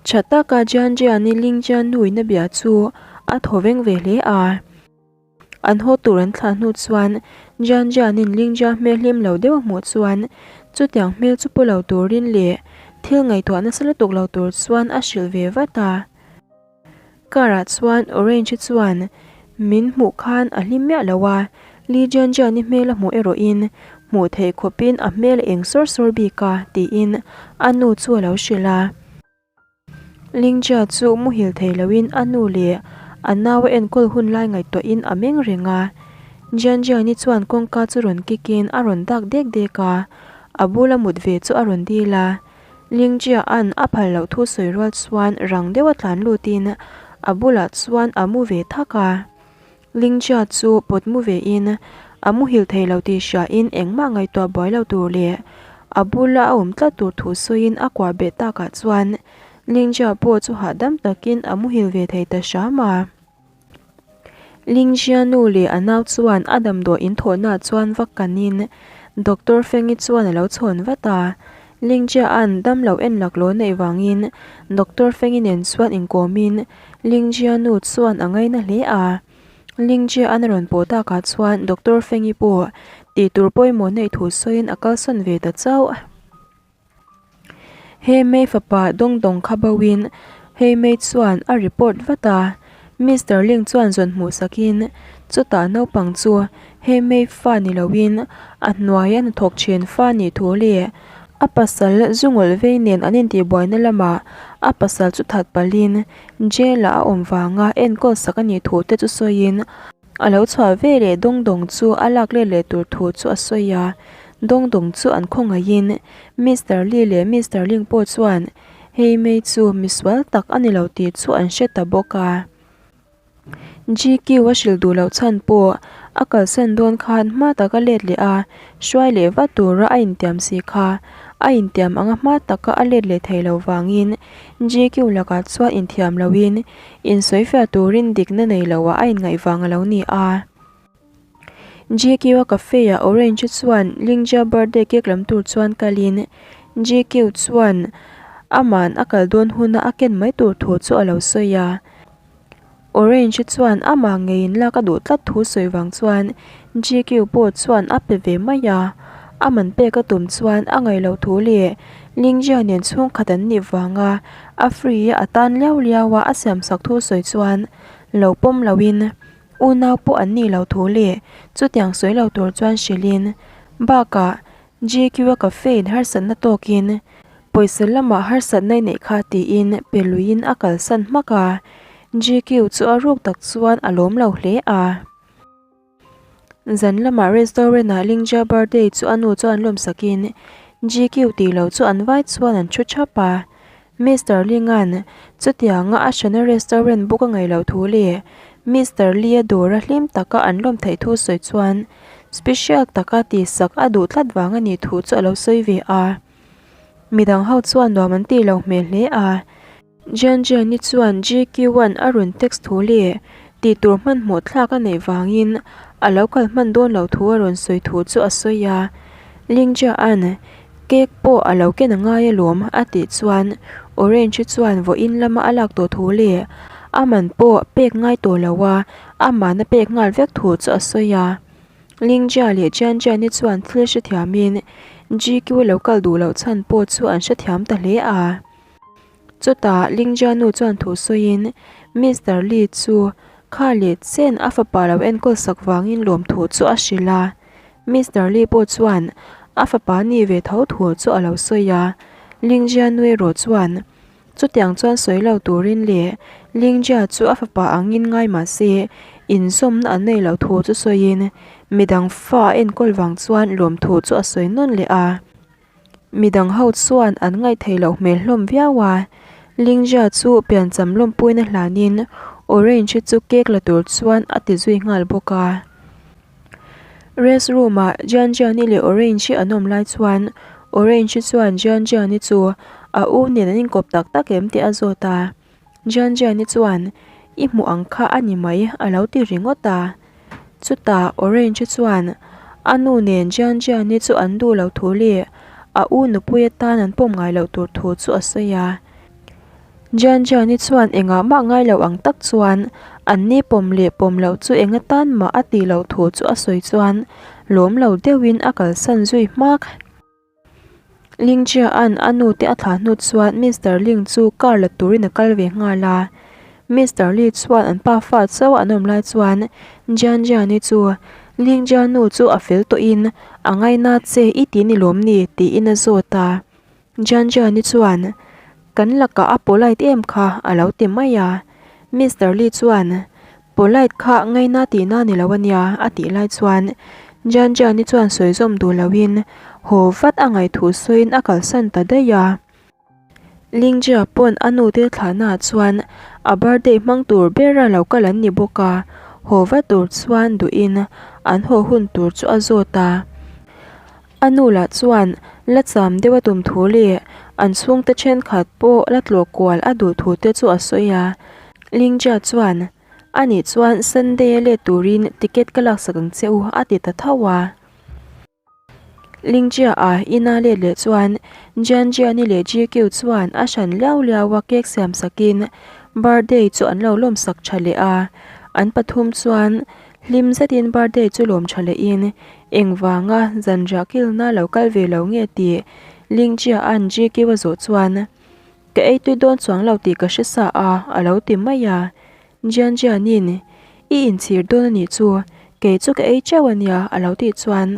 Tha taka Jian Jian i Ling Jian nu in a bia chu a thaw veng ve hle a. An haw tur an thlah hnu chuan Jian Jian in Ling Jia hmel hlim lo deuh a hmuh chuan chutiang hmel chu pu lo turin leh thil ngaihtuah nasa lutuk lo tur chuan a hrilh ve vat a. Car ah chuan Orange hi chuan min hmuh khan a hlim miah lo a, Lee Jian Jian-i hmel a hmuh erawhin hmuh theih khawpin a hmel a eng sawr sawr bik a tiin a nu chu a lo hrilh a. Ling Jia chu muhil thei loin a nu leh a nau a enkawl hun lai ngaihtuahin a meng reng a. Jian Jian-i chuan kawngka chu rawn kikin a rawn dak dek dek a, a bula mut ve chu a rawn dil a. Lingjia'n a phal loh thu sawi rual chuan rang deuha tlan lutin a bulah chuan a mu ve thak a. Lingjia chu pawt mu vein A muhil thei lo tih hriain engmah ngaihtuah buai lo tur leh a bula a awm tlat tur thu sawiin a kuah beh takah chuan Lingjia pawh chu hahdam takin a muhil ve thei ta hram a. Lingjia nu leh a nau chuan a damdawi in thawhnaah chuan va kanin Doctor Fengi chuan a lo chhawn vat a. Lingjia'n damlo en laklawh neih vangin Doctor Fengi nen chuan inkawmin Lingjia nu chuan a ngaina hle a. Lingjia'n a rawn pawh takah chuan Doctor Fengi pawh tih tur pawimawh neih thu sawiin a kalsawn ve ta chauh. He May fapa dawng dawng kha bo in He May chuan a report vat a, Mister Ling chuan zawn hmuh sak in chutah naupang chu He May fa ni lo in a hnuai a hnathawk thin fa nih thu leh a pasal zu ngawlh vei nen an intihbuaina lamah a pasal chu that palh in jail ah a awm vanga enkawl sak a nih thu te chu sawi in A lo chhuah ve leh dawng dawng chu a lak let leh tur thu chu a sawi a, dawng dawng chu an khawngaihin Mister Lee leh Mister Ling pawh chuan hei mei chu misual tak a ni lo tih chu an hre ta bawk a. GQ a hrilh duh loh chhan pawh a kalsan dawn khan hma taka let leh a, hruai leh vat tura a intiam si kha a intiam anga hma taka a let leh thei lo vangin GQ lakah chuan inthiam loin Insawifiah turin dikna nei loah a inngaih vang a lo ni a. GQ-a cafe-ah Orange chuan Lingjia birthday cake lam tur chuan kalin GQ chuan aman a kal dawn huna a ken mai tur thu chu a lo sawi a. Orange chuan amah ngeiin lak a duh tlat thu sawi vang chuan GQ pawh chuan a pe ve mai a. A man pek a tum chuan a ngaih loh thu leh Lingjia nen chhungkhat an nih vanga A free a tan liau liau a, a siamsak thu sawi chuan lo pawm loin unau pawh an nih loh thu leh chutiang sawi lo tur chuan hrilhin bakah GQ a cafe in harsatna tawkin pawisa lamah harsatna i neih kha tiin pe luiin a kalsan hmak a, GQ chu a ruk tak chuan a lawm lo hle a. Zan lamah restaurant ah Lingjia birthday chu a nu chuan lawm sakin GQ tih loh chu an vai chuan an thu thap a. Mister Linga'n chutianga a hrana restaurant book a ngaih loh thu leh Mister Lee-a dawra hlim taka an lawm theih thu sawi chuan special taka tihsak a duh tlat vang a nih thu chu a lo sawi ve a. Midang ho chuan nuam an tih loh hmel hle a. Jianjiani chuan GQ-a'n a rawn text thu leh tih tur hmanhmawh thlak a neih vangin a lo kal hman dawn loh thu a rawn sawi thu chu a sawi a. Lingjia-a'n cake pawh a lo ken a ngai alawm a tih chuan Orange chuan vawiin lama a lak tawh thu leh a man pawh pek ngai tawh lo a, amahna pek nghal vek thu chu a sawi a. Lingjia leh Jianjiani chuan thil hrethiamin GQ lo kal duh loh chhan pawh chu an hrethiam ta hle a. Chutah Lingjia nu chuan thu sawiin Mister Lee chu kha leh chen a fapa lo enkawl sak vangin lawmthu chu a hrilh a. Mister Lee pawh chuan a fapa ni ve tho thu chu a lo sawi a. Lingjia nu erawh chuan chutiang chuan sawi lo turin leh Lingjia chu a fapa angin ngai mah se inzawmna an nei lo thu chu sawiin midang fa a enkawl vang chuan lawmthu chu a sawi nawn leh a. Midang ho chuan an ngaihtheih loh hmel hlawm viau a, Lingjia chu piancham lawmpuina hlanin Orange chu cake la tur chuan a ti zui nghal bawk a. Rest room ah Jianjiani leh Orange hi an awm lai chuan Orange chuan Jianjiani chu a u nen an inkawp tak tak em tih a zawt a. Jianjiani chuan I hmuh ang kha a ni mai a lo ti ringawt a. Chutah Orange chuan a nu nen Jianjiani chu an duh loh thu leh a u nupui atan an pawm ngai loh tur thu chu a sawi a. Jianjiani chuan engah mah ngai loh ang tak chuan an ni pawm leh pawm loh chu eng atan mah a tih loh thu chu a sawi chuan lawm lo deuhin a kalsan zui hmak. Ling Chia-a'n a nu te a thlah hnu chuan Mister Ling chu car la turin a kal ve nghal a. Mister Li chuan an pa fa chauh an awm lai chuan Jian Jian-i chu Ling Jia nu chu a fel tawhin a ngaina che i ti ni lawm ni tiin a zawt a. Jian Jian-i chuan Kan lakah a polite em kha a lo ti mai a. Mister Li chuan Polite kha ngaina tihna ni lo ania a tih lai chuan Jian Jian-i chuan sawi zawm duh loin haw vat a ngaih thu sawiin a kalsan ta daih a. Ling Jia pawn a nu te thlahnaah chuan a birthday hmang tur bera lo kal an ni bawk a, Haw vat tur chuan duhin an haw hun tur chu a zawt a. A nu lah chuan la cham deuh a tum thu leh an chhungte thenkhat pawh la tlawh kual a duh thu te chu a sawi a. Lingjia chuan, Anih chuan Sunday a let turin ticket ka laksak ang che u a ti ta tho a. Lingjia-a ina let leh chuan Jianjiani leh GQ chuan a hran liau liau a cake siam sakin birthday chu an lo lawm sak tha leh a. An pathum chuan hlim zetin birthday chu lawm tha lehin engvanga zanriah kilna lo kal ve lo nge tih Lingjia-a'n GQ a zawh chuan Ka ei tui dawn chuang lo tih ka hre sa a, a lo ti mai a. Jian Jianin, I inchhir dawn a nih chu, kei chu ka ei teuh a nia, a lo tih chuan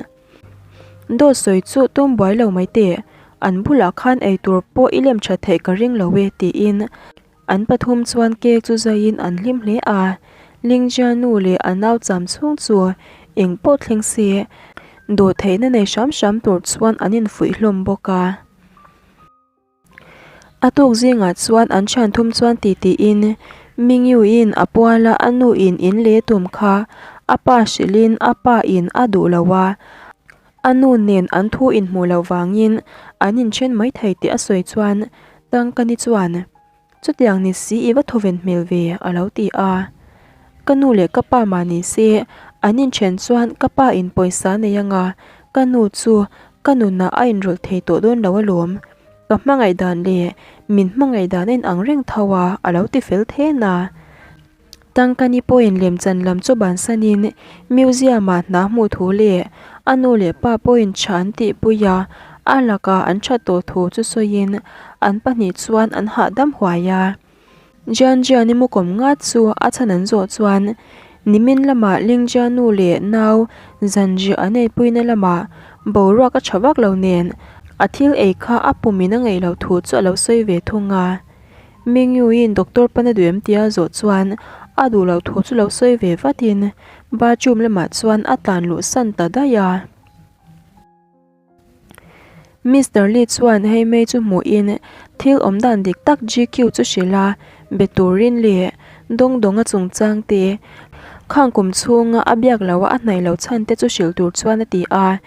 Dawt sawi chu tum buai lo mai teh, an bulah khan ei tur pawh i lem tha theih ka ring lo e, tiin an pathum chuan cake chu zaiin an hlim hle a. Ling Jia nu leh a nau cham chhung chu eng pawh thleng se, dawhtheihna nei hram hram tur chuan an infuih hlawm bawk a. A tuk zingah chuan an thian thum chuan ti tiin Mingyu-in a puala a nu in in leh tum kha a pa hrilhin a pa in a duh lo a, a nu nen an thu inhmuh loh vangin an inthen mai thei tih a sawi chuan Tangkani chuan Chutiang ni si i va thawven hmel ve, a lo ti a. Ka nu leh ka pa mah ni se, an inthen chuan ka pa in pawisa nei anga ka nu chu ka nunah a inrawlh thei tawh dawn lo alawm. Ka hmangaih dan leh min hmangaih dan a inang reng tho a, a lo ti fel then a. Tangkani pawhin lemchan lam chu bansanin museum-ah hna hmuh thu leh a nu leh pa pawhin tha an tihpui a, a lakah an that tawh thu chu sawiin an pahnih chuan an hahdam huai a. Jian Jian-i mukawm ngat chu a chhan an zawh chuan nimin lamah Ling Jia nu leh nau zanriah an eipuina lamah boruak a tha vak lo nen a thil ei kha a pumin a ngaih loh thu chu a lo sawi ve thung a. Mingyu-in doctor pan a duh em tia zawh chuan a duh loh thu chu lo sawi ve vatin bathroom lamah chuan a tlan luh san ta daih a. Mister Lee chuan hei mei chu hmuhin thil awm dan dik tak GQ chu hrilh a, be turin leh Dawngdawnga chungchang te, khang kum chhunga a biak loha a hnaih loh chhan te chu hrilh tur chuan a ti a.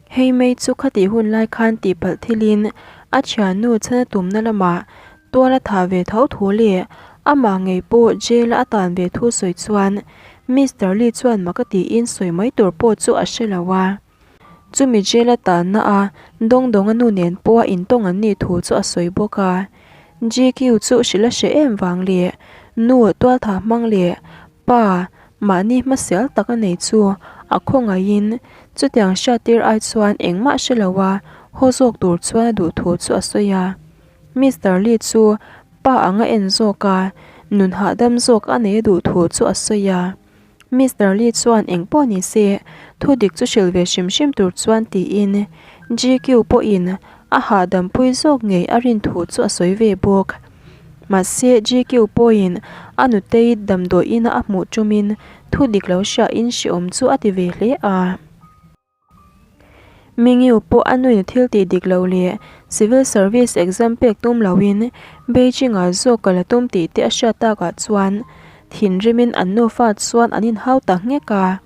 Hei mai chu khatih hun lai khan tihpalh thilin a thiannu chhana tumna lamah tual a thah ve tho thu leh amah ngei pawh jail a tan ve thu sawi chuan Mister Lee chuan mak a tiin sawi mai tur pawh chu a hre lo a. Chumi jail a tanna a Dawngdawnga nu nen pawh a intawng an nih thu chu a sawi bawk a. GQ chu hrilh a hre em vang leh nu tualthah hmang leh Pa, mahni hmasial tak a nei chu a khawngaihin chutiang hriattir ai chuan engmah hre lo a, haw zawk tur chuan a duh thu chu a sawi a. Mister Lee chu pa ang a en zawk a, nun hahdam zawk a nei a duh thu chu a sawi a. Mister Lee chuan eng pawh ni se, thu dik chu hrilh ve hrim hrim tur chuan tiin GQ pawhin a hahdam pui zawk ngei a rin thu chu a sawi ve bawk. Mahse, GQ pawhin a nutei damdawi ina a hmuh tumin thu dik lo hriain hreawm chu a ti ve hle a. Mingyu pawh a nuin thil tih dik lo leh civil service exam pek tum loin Beijing-ah zawk kal a tum tih te a hriat takah chuan thinrimin an nufa chuan an inhau ta nghek a.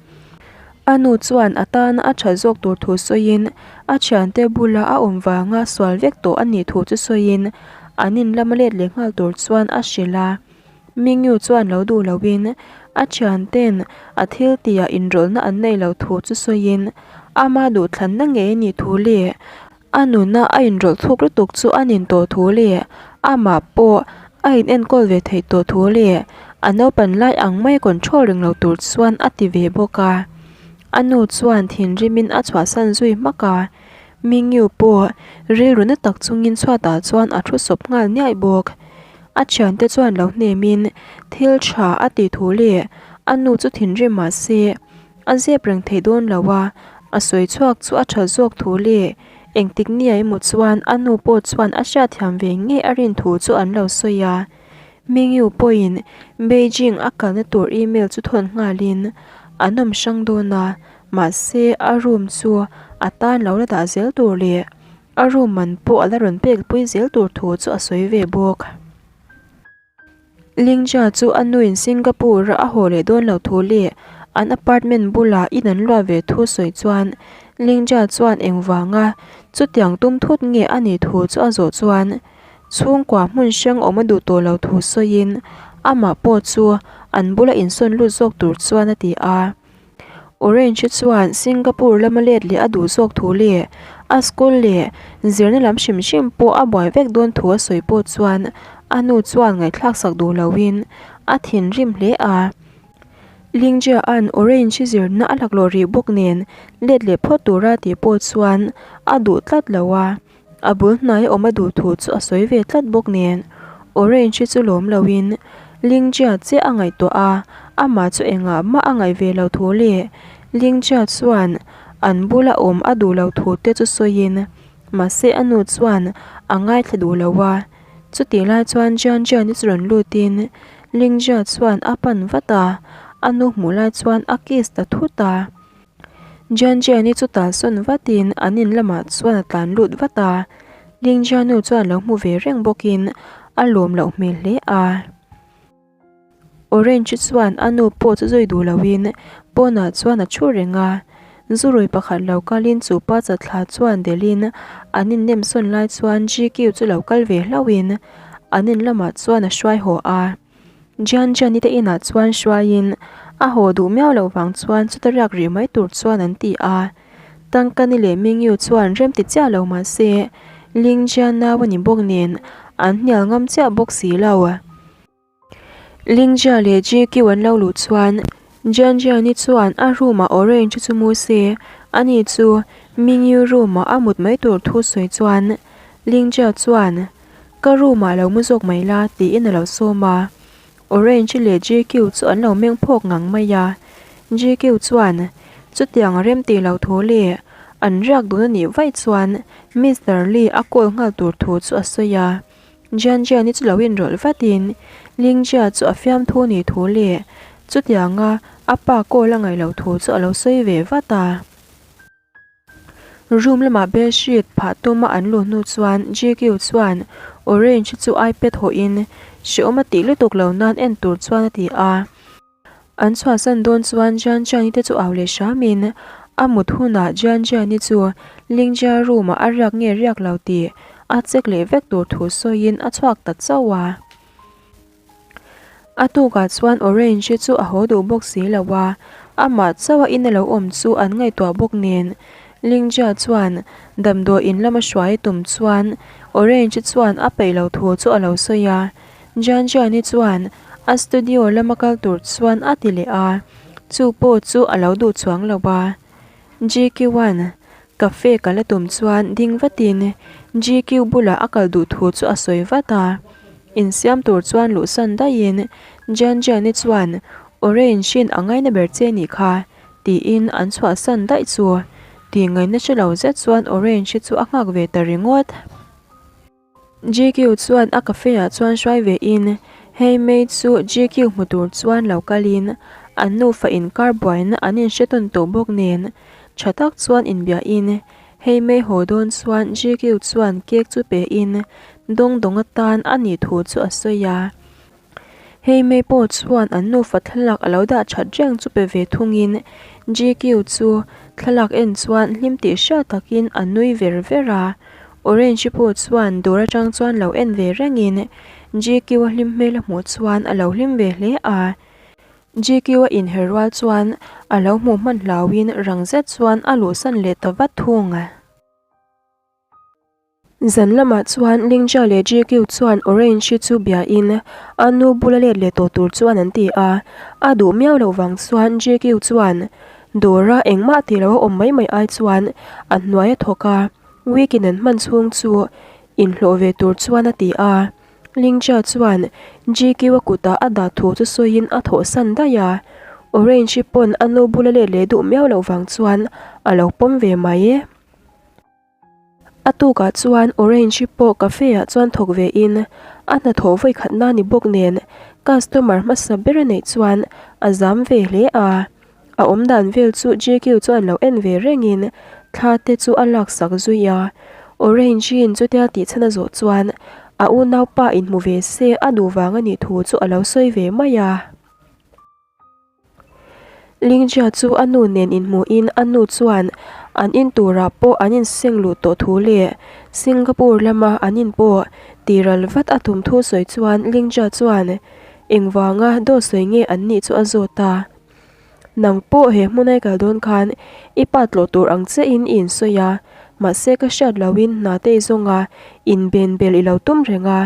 A nu chuan a tana a tha zawk tur thu sawiin a thiante bula a awm vanga sual vek tawh a nih thu chu sawiin an in lama let leh nghal tur chuan a hrilh a. Mingyu chuan lo duh loin a thianten a thil tihah inrawlhna an neih loh thu chu sawiin ama duhthlanna ngei a nih thu leh A nuna a inrawlh thluk lutuk chu a nin tawh thu leh amah pawh a in enkawl ve theih tawh thu leh a naupan lai ang mai control reng lo tur chuan a ti ve bawk a. A nu chuan thinrimin a chhuahsan zui hmak a, Mingyu pawh rilru na tak chungin chhuatah chuan a thu sawp nghal niaih bawk. A thiante chuan lo hnemin thil tha a tih thu leh a nu chu thinrim mah se A zep reng thei dawn lo a, a sawi chhuak chu a tha zawk thu leh engtik nia emaw chuan a nu pawh chuan a hriatthiam ve ngei a rin thu chu an lo sawi a. Mingyu pawhin Beijing a kalna tur email chu thawn nghalin an awm hrang dawn a, mahse a room chu a tan lo la dah zel tur leh a room man pawh a la rawn pek pui zel tur thu chu a sawi ve bawk. Lingjia chu a nuin Singapore-a a haw leh dawn lo thu leh an apartment bulah in an luah ve thu sawi chuan Lingjia chuan engvanga chutiang tum thut nge a nih thu chu a zawh chuan chhungkua hmun hrang awm a duh tawh lo thu sawiin amah pawh chu an bula insawn lut zawk tur chuan a ti a. Orange chuan Singapore lama let leh a duh zawk thu leh a school leh zirna lam hrim hrim pawh a buai vek dawn thu a sawi pawh chuan a nu chuan ngaihthlak sak duh loin a thinrim hle a. Lingjia'n Orange zirna a laklawh rih bawk nen let leh phawt tura tih pawh chuan a duh tlat lo a. A bul hnaia awm a duh thu chu a sawi ve tlat bawk nen Orange chu lawm loin Lingjia chiah a ngaihtuah a, amah chu engah mah a ngaih ve lo thu leh Lingjia chuan an bula awm a duh lo thu te chu sawiin mahse a nu chuan a ngaithla duh lo a. Chutih lai chuan Jian Jian-i chu rawn lutin Lingjia chuan a pan vat a, a nu hmuh lai chuan a kiss ta thut a. Jianjiani chu talsawn vatin an in lamah chuan a tlan lut vat a, Lingjianu chuan lo hmu ve reng bawkin a lawm loh hmel hle a. Orange chuan a nu pawh chu zui duh loin pawnah chuan a thu reng a, zurui pakhat lo kalin chu pa chatthla chuan delhin an innemsawn lai chuan GQ chu lo kal ve hlauhin an in lamah chuan a hruai haw a. Jian Jian-i te inah chuan hruaiin a haw duh miau loh vang chuan chuta riak rih mai tur chuan an ti a. Tangkani leh Mingyu chuan rem ti chiah lo mah se Ling Jian nau a ni bawk nen an hnial ngam chiah bawk si lo. Ling Jia leh GQ an lo luh chuan Jian Jian-i chuan a room-ah Orange chu mu se ani chu Mingyu room-ah a mut mai tur thu sawi chuan Ling Jia chuan Ka room ah lo mu zawk mai la tiin a lo sawm a, Orange leh GQ chu an lo meng phawk ngang mai a, GQ chuan chutiang a rem tih lo thu leh an riak dun a nih vaih chuan Mister Lee a call nghal tur thu chu a sawi a, Jian Jian-i chu lo inrawlh vatin Ling Jia chu a fiamthu nih thu leh chutianga a pa call a ngaih loh thu chu a lo sawi ve vat a. Room lamah bedsheet phah tuma an luh hnu chuan GQ chuan Orange chu ipad hawhin hrehawm a tih lutuk lo nan en tur chuan a ti a. An chhuahsan dawn chuan Jian Jian-i te chu au leh hramin a mut hunah Jian Jian-i chu Lingjia room ah a riak nge riak lo tih a check leh vek tur thu sawiin a chhuak ta chauh a. A tukah chuan Orange chu a haw duh bawk si lo a, amah chauha in a lo awm chu an ngaihtuah bawk nen. Lingjia chuan damdawi in lama hruai tum chuan Orange chuan a peih lo thu chu a lo sawi a. Jianjiani chuan a studio lama kal tur chuan a ti leh a, chu pawh chu a lo duh chuang lo a. GQ-a'n cafe kal a tum chuan ding vatin GQ bulah a kal duh thu chu a sawi vat a. Insiam tur chuan luhsan daihin Jian Jian-i chuan Orange-in a ngaina ber che nih kha tiin an chhuahsan daih chu tih ngaihna hre lo zet chuan Orange-i chu a nghak ve ta ringawt. GQ chuan a cafe ah chuan hruai ve in hei May chu GQ hmu tur chuan lo kal in an nufa inkar buaina an inhre tawn tawh bawk nen tha tak chuan inbia in hei May haw dawn chuan GQ chuan cake chu pe in dawng dawng atan a nih thu chu a sawi a. Hei May pawh chuan an nufa thlalak a lo dah that reng chu pe ve thungin GQ chu thlalak en chuan hlim tih hriat takin a nui ver ver a. Orange pawh chuan dawr atang chuan lo en ve rengin GQ a hlim hmel a hmuh chuan a lo hlim ve hle a. GQ a inher rual chuan a lo hmuh hman hlauhin rang zet chuan a luhsan leh ta vat thung. Zan lamah chuan Lingjia leh GQ chuan Orange chu biain a nu bula let leh tawh tur chuan an ti a, a duh miau loh vang chuan GQ chuan dawra engmah tih loh a awm mai mai ai chuan a hnuai a thawk a, weekend an hman chhung chu inhlawh ve tur chuan a ti a. Lingjia chuan GQ a kutah a dah thu chu sawiin a thawhsan daih a, Orange pawn a nu bula let leh duh miau loh vang chuan a lo pawm ve mai. A tukah chuan Orange pawh cafe ah chuan thawk ve in a hnathawh vawi khatna ni bawk nen customer hmasa ber a neih chuan a zam ve hle a. A awm dan vel chu JQ chuan lo en ve reng in thla te chu a laksak zui a. Orange in chutia tih chhan a zawh chuan. A unaupa inhmu ve se a duh vang a nih thu chu a lo sawi ve mai a. Lingjia chu a nu nen inhmuhin a nu chuan an in turah pawh an inseng luh tawh thu leh Singapore lama an in pawh tiral vat a tum thu sawi chuan Lingjia chuan engvanga dawt sawi nge an nih chu a zawt a. Nang pawh he hmun ai kal dawn khan i pa tlawh tur ang chiahin i insawi a, mahse ka hriat lohin hna te i zawng a, inben bel i lo tum reng a.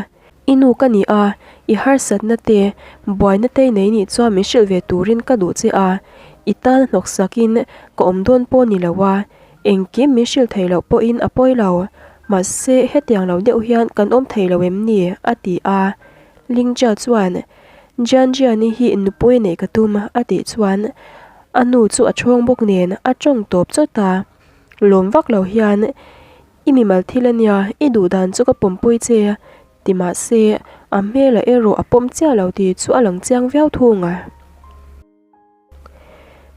I nu ka ni a, i harsatna te, buaina te nei nih chuan min hrilh ve turin ka duh che a, i tan hnawksakin ka awm dawn pawh ni lo a, engkim min hrilh thei loh pawhin a pawi lo, mahse hetiang lo deuh hian kan awm thei lo em ni? a ti a. Lingja chuan, Jianjiani hi nupui neih ka tum a tih chuan a nu chu a chhawng bawk nen a tawng tawp chawt a, lawm vak lo hian I mimal thil a nia, i duh dan chu ka pawmpui che, ti mah se, a hmelah erawh a pawm chiah lo tih chu a lang chiang viau thung a.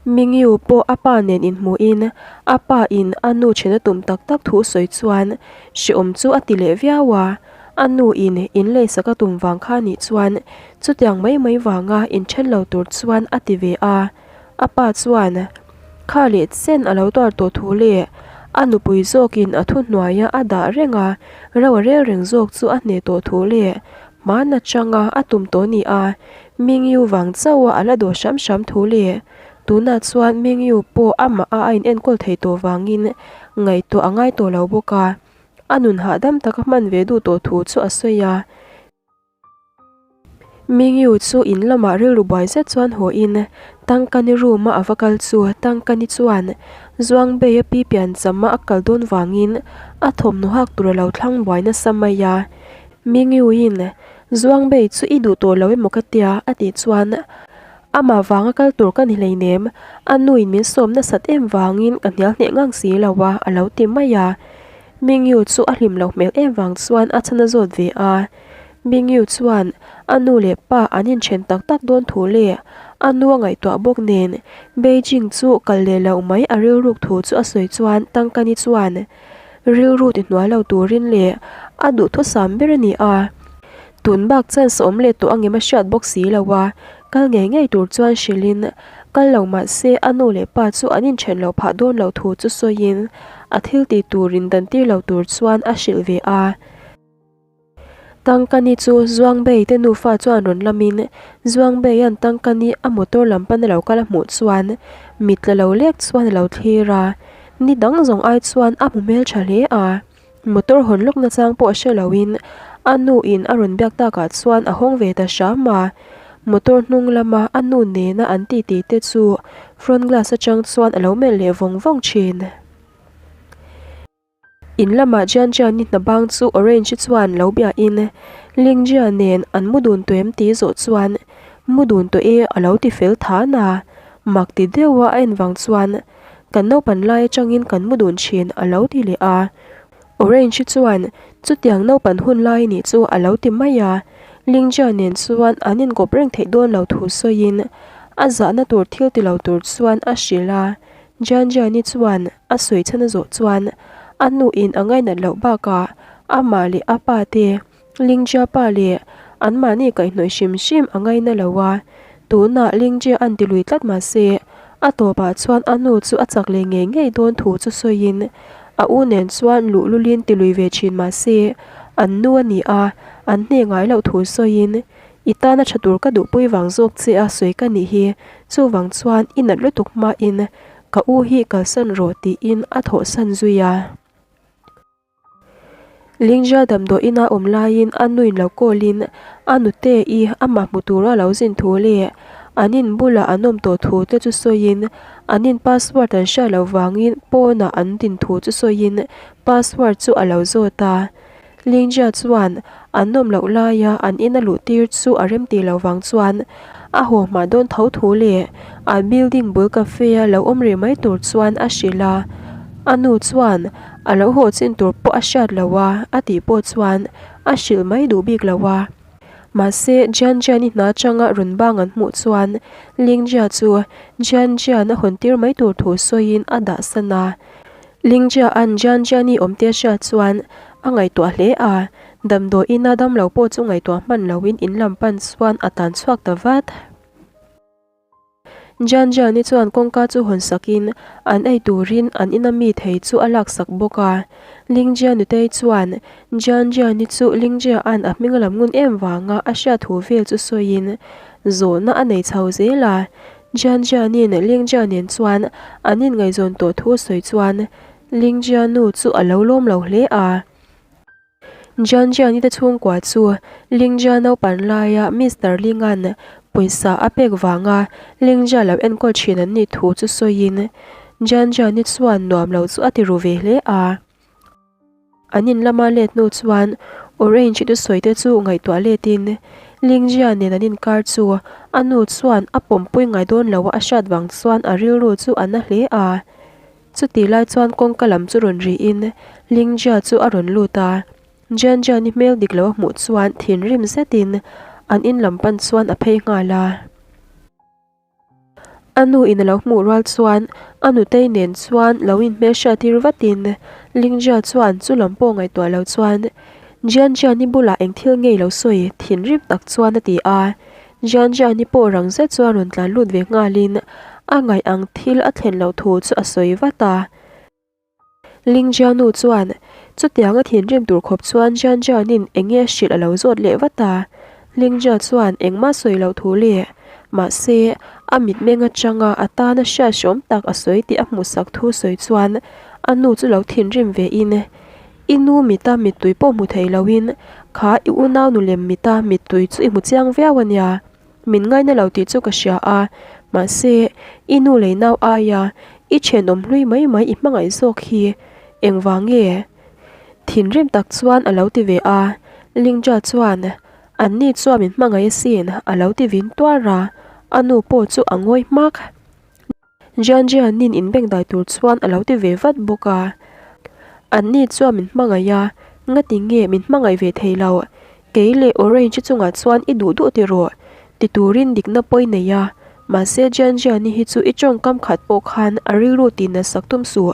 Mingyu pawh a pa nen inhmuhin a pa in a nu then a tum tak tak thu sawi chuan hrehawm chu a ti leh viau a, a nu in in leisak a tum vang kha nih chuan chutiang mai mai vanga inthen lo tur chuan a ti ve a. A pa chuan kha leh chen a lo tuar tawh thu leh a nupui zawkin a thuhnuaia a dah reng a, ro a rel reng zawk chu a hneh tawh thu leh hman atanga a tum tawh ni a, Mingyu vang chauha a la dawh hram hram thu leh tunah chuan Mingyu pawh amah a a inenkawl thei tawh vangin ngaihtuah a ngai tawh lo bawk a, a nun hahdam taka hman ve duh tawh thu chu a sawi a. Mingyu chu in lamah rilru buai zet chuan haw in Tangkani room a ava kal chu Tangkani chuan Zuangbei a pi pian cham a a kal dawn vangin a thawmhnaw hak tur a lo thlang buai nasa mai a. Mingyu in Zuangbei chu i duh tawh lo emaw ka tia a tih chuan amah vanga kal tur ka ni hleinem a nu in min sawm nasat em vangin ka hnial hneh ngang si lo a a lo ti mai a. Mingyu chu a hlim loh hmel em vang chuan a chhan a zawt ve a. Mingyu chuan a nu leh pa an inthen tak tak dawn thu leh a nu a ngaihtuah bawk nen Beijing chu kal leh loh mai a rilruk thu chu a sawi chuan Tangkani chuan rilru ti hnuai lo turin leh a duhthusam ber a ni a. Tun bak chance a awm leh tawh angem a hriat bawk si lo a, kal ngei ngei tur chuan hrilhin kal lo mah se a nu leh pa chu an inthen loh phah dawn loh thu chu sawiin a thil tih turin dan tir lo tur chuan a hrilh ve a. Tangkani chu Zuangbei te nufa chuan rawn lamin Zuangbeia'n Tangkani a motor lam pana lo kal a hmuh chuan mit tla lo lek chuan a lo thlir a, ni dang zawng ai chuan a hmu hmeltha hle a. Motor hawn lawk nachang pawh hre loin a nu in a rawn biak takah chuan a hawng ve ta hram a, motor hnung lama a nu nena an titi te chu front glass atang chuan a lo melh leh vawng vawng thin. In lamah Jian Jian-i hna bang chu Orange-i chuan lo biahin Ling Jia nen an mu dun tawh em tih zawh chuan mu dun tawh e a lo ti fel than a, mak ti deuha a en vang chuan Kan naupan lai atangin kan mu dun thin a lo ti leh a. Orange chuan chutiang naupan hun lai nih chu a lo ti mai a. Lingjia nen chuan an inkawp reng theih dawn lo thu sawiin a zahna tur thil ti lo tur chuan a hrilh a. Jianjiani chuan a sawi chhan a zawh chuan a nuin a ngainat loh bakah amah leh a pa te Lingjia pa leh anmahni kaihhnawih hrim hrim a ngaina lo a, tunah Lingjia an ti lui tlat mah se, a tawpah chuan a nu chu a chak leh ngei ngei dawn thu chu sawiin a u nen chuan luhlulin ti lui ve thin mah se, an nu a ni a, an hne ngai loh thu sawiin, I tana tha tur ka duhpui vang zawk che a sawi ka nih hi, chuvang chuan i nat lutuk hmain ka u hi kalsan rawh tiin a thawhsan zui a. Lingjia damdawiin a awm laiin a nuin lo call-in a nute i amah hmu tura lo zin thu leh an in bulah an awm tawh thu te chu sawiin an in password an hriat loh vangin pawnah an din thu chu sawiin password chu a lo zawt a. Lingjia chuan an nawm loh laia an in a luh tir chu a rem tih loh vang chuan a haw hmah dawn tho thu leh an building bul cafe a lo awm rih mai tur chuan a hrilh a. A nu chuan a lo haw chin tur pawh a hriat lo a, a tih pawh chuan a hrilh mai duh bik lo a. Mahse, Jian Jian-i hna atanga rawn bang an hmuh chuan Ling Jia chu Jian Jian a hawn tir mai tur thu sawiin a dah san a. Ling Jia-a'n Jian Jian-i awm te a hriat chuan a ngaihtuah hle a. Damdawiina damlo pawh chu ngaihtuah hman loin in lam pan chuan a tan chhuak ta vat. Jan Jani chuan kawngka chu hawn sakin an ei turin an ina mi thei chu a laksak bawk a. Lingjia nutei chuan Jan Jani chu Lingjia-a'n a hming a lam ngun em vanga a hriat thu vel chu sawiin zawhna a nei chho zel a. Jan Jani'n Lingjia nen chuan an inngaihzawn tawh thu a sawi chuan Lingjia nu chu a lo lawm lo hle a. Jianjiani te chhungkua chu Lingjia naupan laia Mister Linga'n pawisa a pek vanga Lingjia lo enkawl thin an nih thu chu sawiin Jianjiani chuan nuam lo chu a ti ru ve hle a. An in lama let hnu chuan Orange te sawi te chu ngaihtuah letin Lingjia nen an inkar chu a nu chuan a pawmpui ngai dawn lo a hriat vang chuan a rilru chu a na hle a. Chutih lai chuan kawngka lam chu rawn rihin Lingjia chu a rawn lut a, Jianjiani hmel dik lo a hmuh chuan thinrim zetin an in lam pan chuan a phei nghal a. A nu in a lo hmuh rual chuan a nutei nen chuan lo inhmelhriat tir vatin Lingjia chuan chu lam pawh ngaihtuah lo chuan Jianjiani bulah eng thil ngei lo sawi thinrim tak chuan a ti a. Jianjiani pawh rang zet chuan rawn tlan lut ve nghalin a ngaih ang thil a thlen loh thu chu a sawi vat a. Lingjianu chuan chutianga thinrim tur khawp chuan Jianjianin eng nge hrilh a lo zawt leh vat a. Lingjia chuan engmah sawi loh thu leh mahse a mitmeng atanga a tana hriat hreawm tak a sawi tih a hmuhsak thu sawi chuan a nu chu lo thinrim ve in I nu mita mittui pawh hmu thei loin kha i unau nu lem mita mittui chu i hmu chiang viau a nia. Min ngaina lo tih chu ka hria a, mahse i nu lei nau aia i thenawm hlui mai mai i hmangaih zawk hi engvang nge? Thinrim tak chuan a lo ti ve a, Lingja chuan anni chuan min hmangaih asin a lo ti vin tuar a, a nu pawh chu a ngawi hmak. Jianjianin inbengdai tur chuan a lo ti ve vat bawk a. Anni chuan min hmangaih a, ngati nge min hmangaih ve thei lo, kei leh Orange chungah chuan i duh duh ti rawh, ti turin dikna pawi nei a, mahse Jianjiani hi chu i tawngkam khat pawh khan a rilru tih natsak tum suh,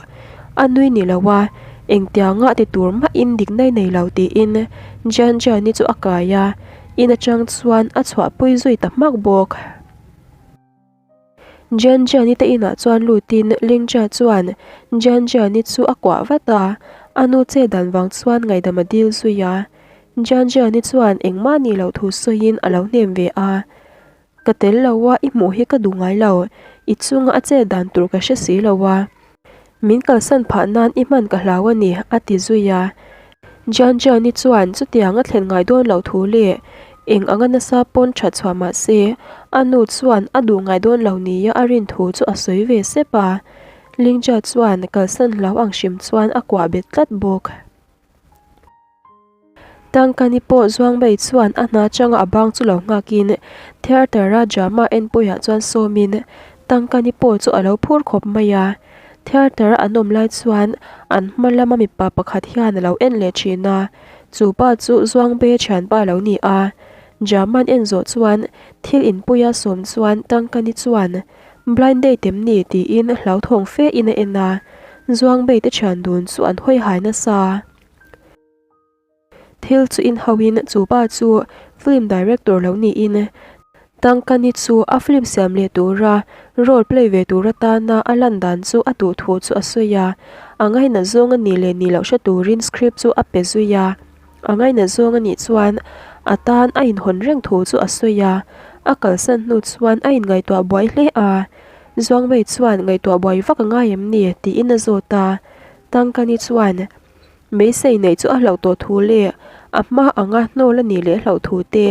a nui ni lo a, engtianga ti tur mahin dikna i nei lo tiin Jianjiani chu a kai a, in atang chuan a chhuahpui zui ta hmak bawk. Jianjiani te inah chuan lutin Lingja chuan Jianjiani chu a kuah vat a, a nu che dan vang chuan ngaihdam a dil zui a. Jianjiani chuan engmah nih loh thu sawiin a lo hnem ve a, Ka tel lo a, i hmuh hi ka duh ngai lo, i chunga a che dan tur ka hre si lo a. Min kalsan phah nan i hman ka hlau a ni, a ti zui a. Jianjiani chuan chutiang a thlen ngai dawn loh thu leh eng anga nasa pawn that chhuah mah se, a nu chuan a duh ngai dawn lo nia a rin thu chu a sawi ve sep a. Lingjia chuan kalsan hlau ang hrim chuan a kuah bet tlat bawk. Tangkani pawh Zuangbei chuan a hna changa a bang chu lo nghakin theatre-a drama enpuiah chuan sawmin Tangkani pawh chu a lo phur khawp mai a. Theatre-a an awm lai chuan an hma lama mipa pakhat hian a lo en leh thin a, chu pa chu Zuangbei thianpa a lo ni a. Drama an en zawh chuan thil inpuia sawm chuan Tangkani chuan Blind date em ni tiin hlauthawng fe in a en a, Zuangbei te thian dun chu an hawi hai nasa. Thil chu inhauhin chu pa chu film director lo niin Tangkani chu a film siam leh tura role play ve tur atana a lan dan chu a duh thu chu a sawi a, a ngainat zawng a nih leh nih loh hre turin script chu a pe zui a, a ngainat zawng a nih chuan a tan a inhawn reng thu chu a sawi a, a kalsan hnu chuan a inngaihtuah buai hle a, Zuangmei chuan ngaihtuah buai vak a ngai em ni tiin a zawt a, Tangkani chuan Meisei neih chu a hlauh tawh thu leh a hma anga hnawl a nih leh hlauh thu te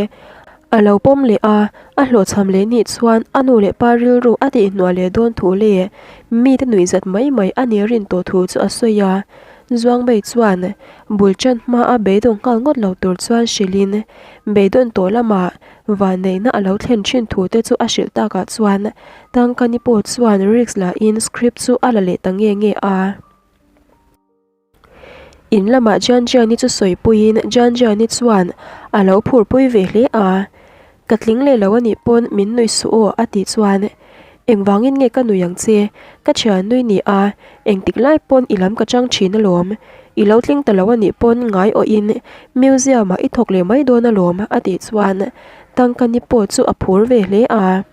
a lo pawm leh a, a hlawhchham leh nih chuan a nu leh pa rilru a tihhnuah leh dawn thu leh mite nuihzat mai mai a nih rin tawh thu chu a sawi a. Zuangbei chuan bul tan hma a beidawng nghal ngawt lo tur chuan hrilhin beidawn tawh lamah vanneihna a lo thlen thin thu te chu a hrilh takah chuan Tangkani pawh chuan risk lahin script chu a la leh ta nge nge a. In lamah Jianjiani chu sawipuiin Jianjiani chuan a lo phurpui ve hle a, Ka tling leh lo a nih pawn min nuih suh aw a tih chuan Engvangin nge ka nui ang che, ka thian nui ni a, engtik lai pawn i lam ka chang thin alawm. I lo tling ta lo a nih pawn ngai awhin museum ah i thawk leh mai dawn alawm a tih chuan Tangkani pawh chu a phur ve hle a.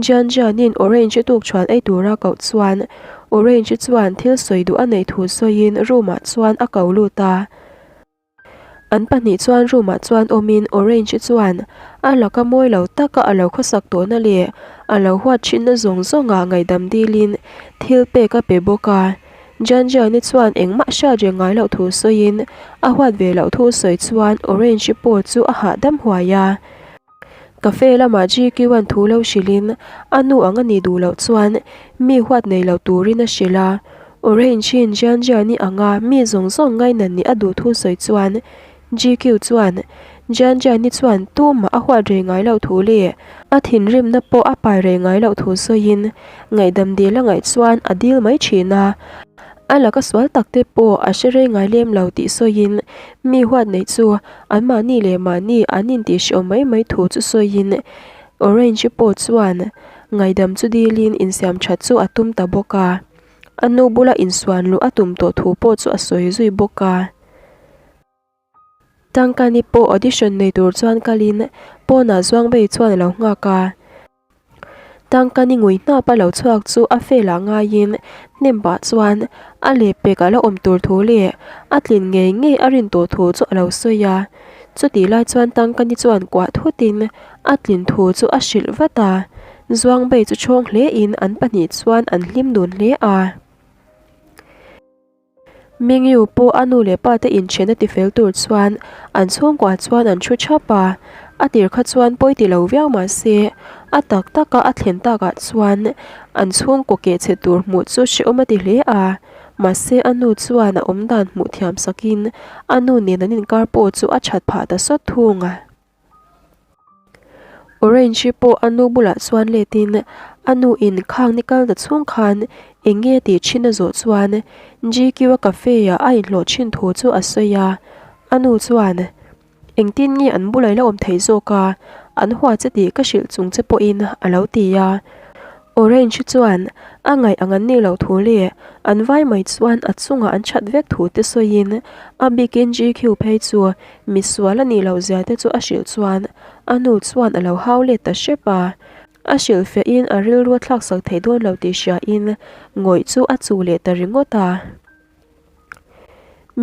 Jian Jianin Orange tuk chhuan ei tura koh chuan Orange chuan thil sawi duh a neih thu sawiin room ah chuan a ko lut a. An pahnih chuan room ah chuan awmin Orange chuan a laka mawi lo taka a lo khawsak tawhna leh a lo huat thinna zawng zawngah ngaihdam dilin thil pek a pe bawk a. Janjiani chuan engmah hriat reng ngai loh thu sawiin a huat ve loh thu sawi chuan Orange pawh chu a hahdam huai a. Cafe lamah GQ-a'n thu lo hrilhin a nu ang a nih duh loh chuan mi huat nei lo turin a hrilh a. Orange-in Jianjian-i anga mi zawng zawng ngaihna nih a duh thu sawi chuan GQ chuan Jianjian-i chuan tumah a huat rei ngai loh thu leh a thinrimna pawh a pai rei ngai loh thu sawiin ngaihdam dil a ngaih chuan a dil mai thin a. A laka sual tak te pawh a hre rei ngai lem lo tih sawiin mi huat neih chu anmahni leh mahni an intihhriawm mai mai thu chu sawiin Orange pawh chuan ngaihdam chu dilin insiam that chu a tum ta bawk a. A nu bula insuan luh a tum tawh thu pawh chu a sawi zui bawk a. Tangkani pawh audition nei tur chuan kalin pawnah Zuangbei chuan a lo nghak a. Tangkani ngui hnap a lo chhuak chu a felah ngaiin hnem pah chuan a lehpek a la awm tur thu leh a tlin ngei ngei a rin tawh thu chu a lo sawi a. Chutih lai chuan Tangkani chuan kuah thutin a tlin thu chu a hrilh vat a. Zuangbei chu chhawng hlein an pahnih chuan an hlim dun hle a. Mingyu pawh a nu leh pa te inchhen a tifel tur chuan an chhungkua chuan an thu thap a, a tir kha chuan pawi ti lo viau mah se a tak taka a thlen takah chuan an chhungkaw keh chhe tur hmuh chu hrehawm a ti hle a, mahse a nu chuan a awmdan hmuh thiam sakin a nu nen an inkar pawh chu a that phah ta sawt thung a. Orange hi pawh a nu bulah chuan letin a nu in khang ni kal ta chhung khan eng nge tih thin a zawh chuan GQ a cafe ah a inhlawh thin thu chu a sawi a, a nu chuan engtin nge an bulah i la awm thei zawk a, an hua che tih ka hrilh chung che pawhin a lo ti a. Orange chuan a ngaih ang an nih loh thu leh an vai mai chuan a chungah an that vek thu te sawiin a bikin GQ phei chu Misual a nih loh zia te chu a hrilh chuan a nu chuan a lo hau let ta hrep a. A hrilhfiahin a rilru a thlaksak thei dawn lo tih hriain ngawih chu a chuh leh ta ringawt a.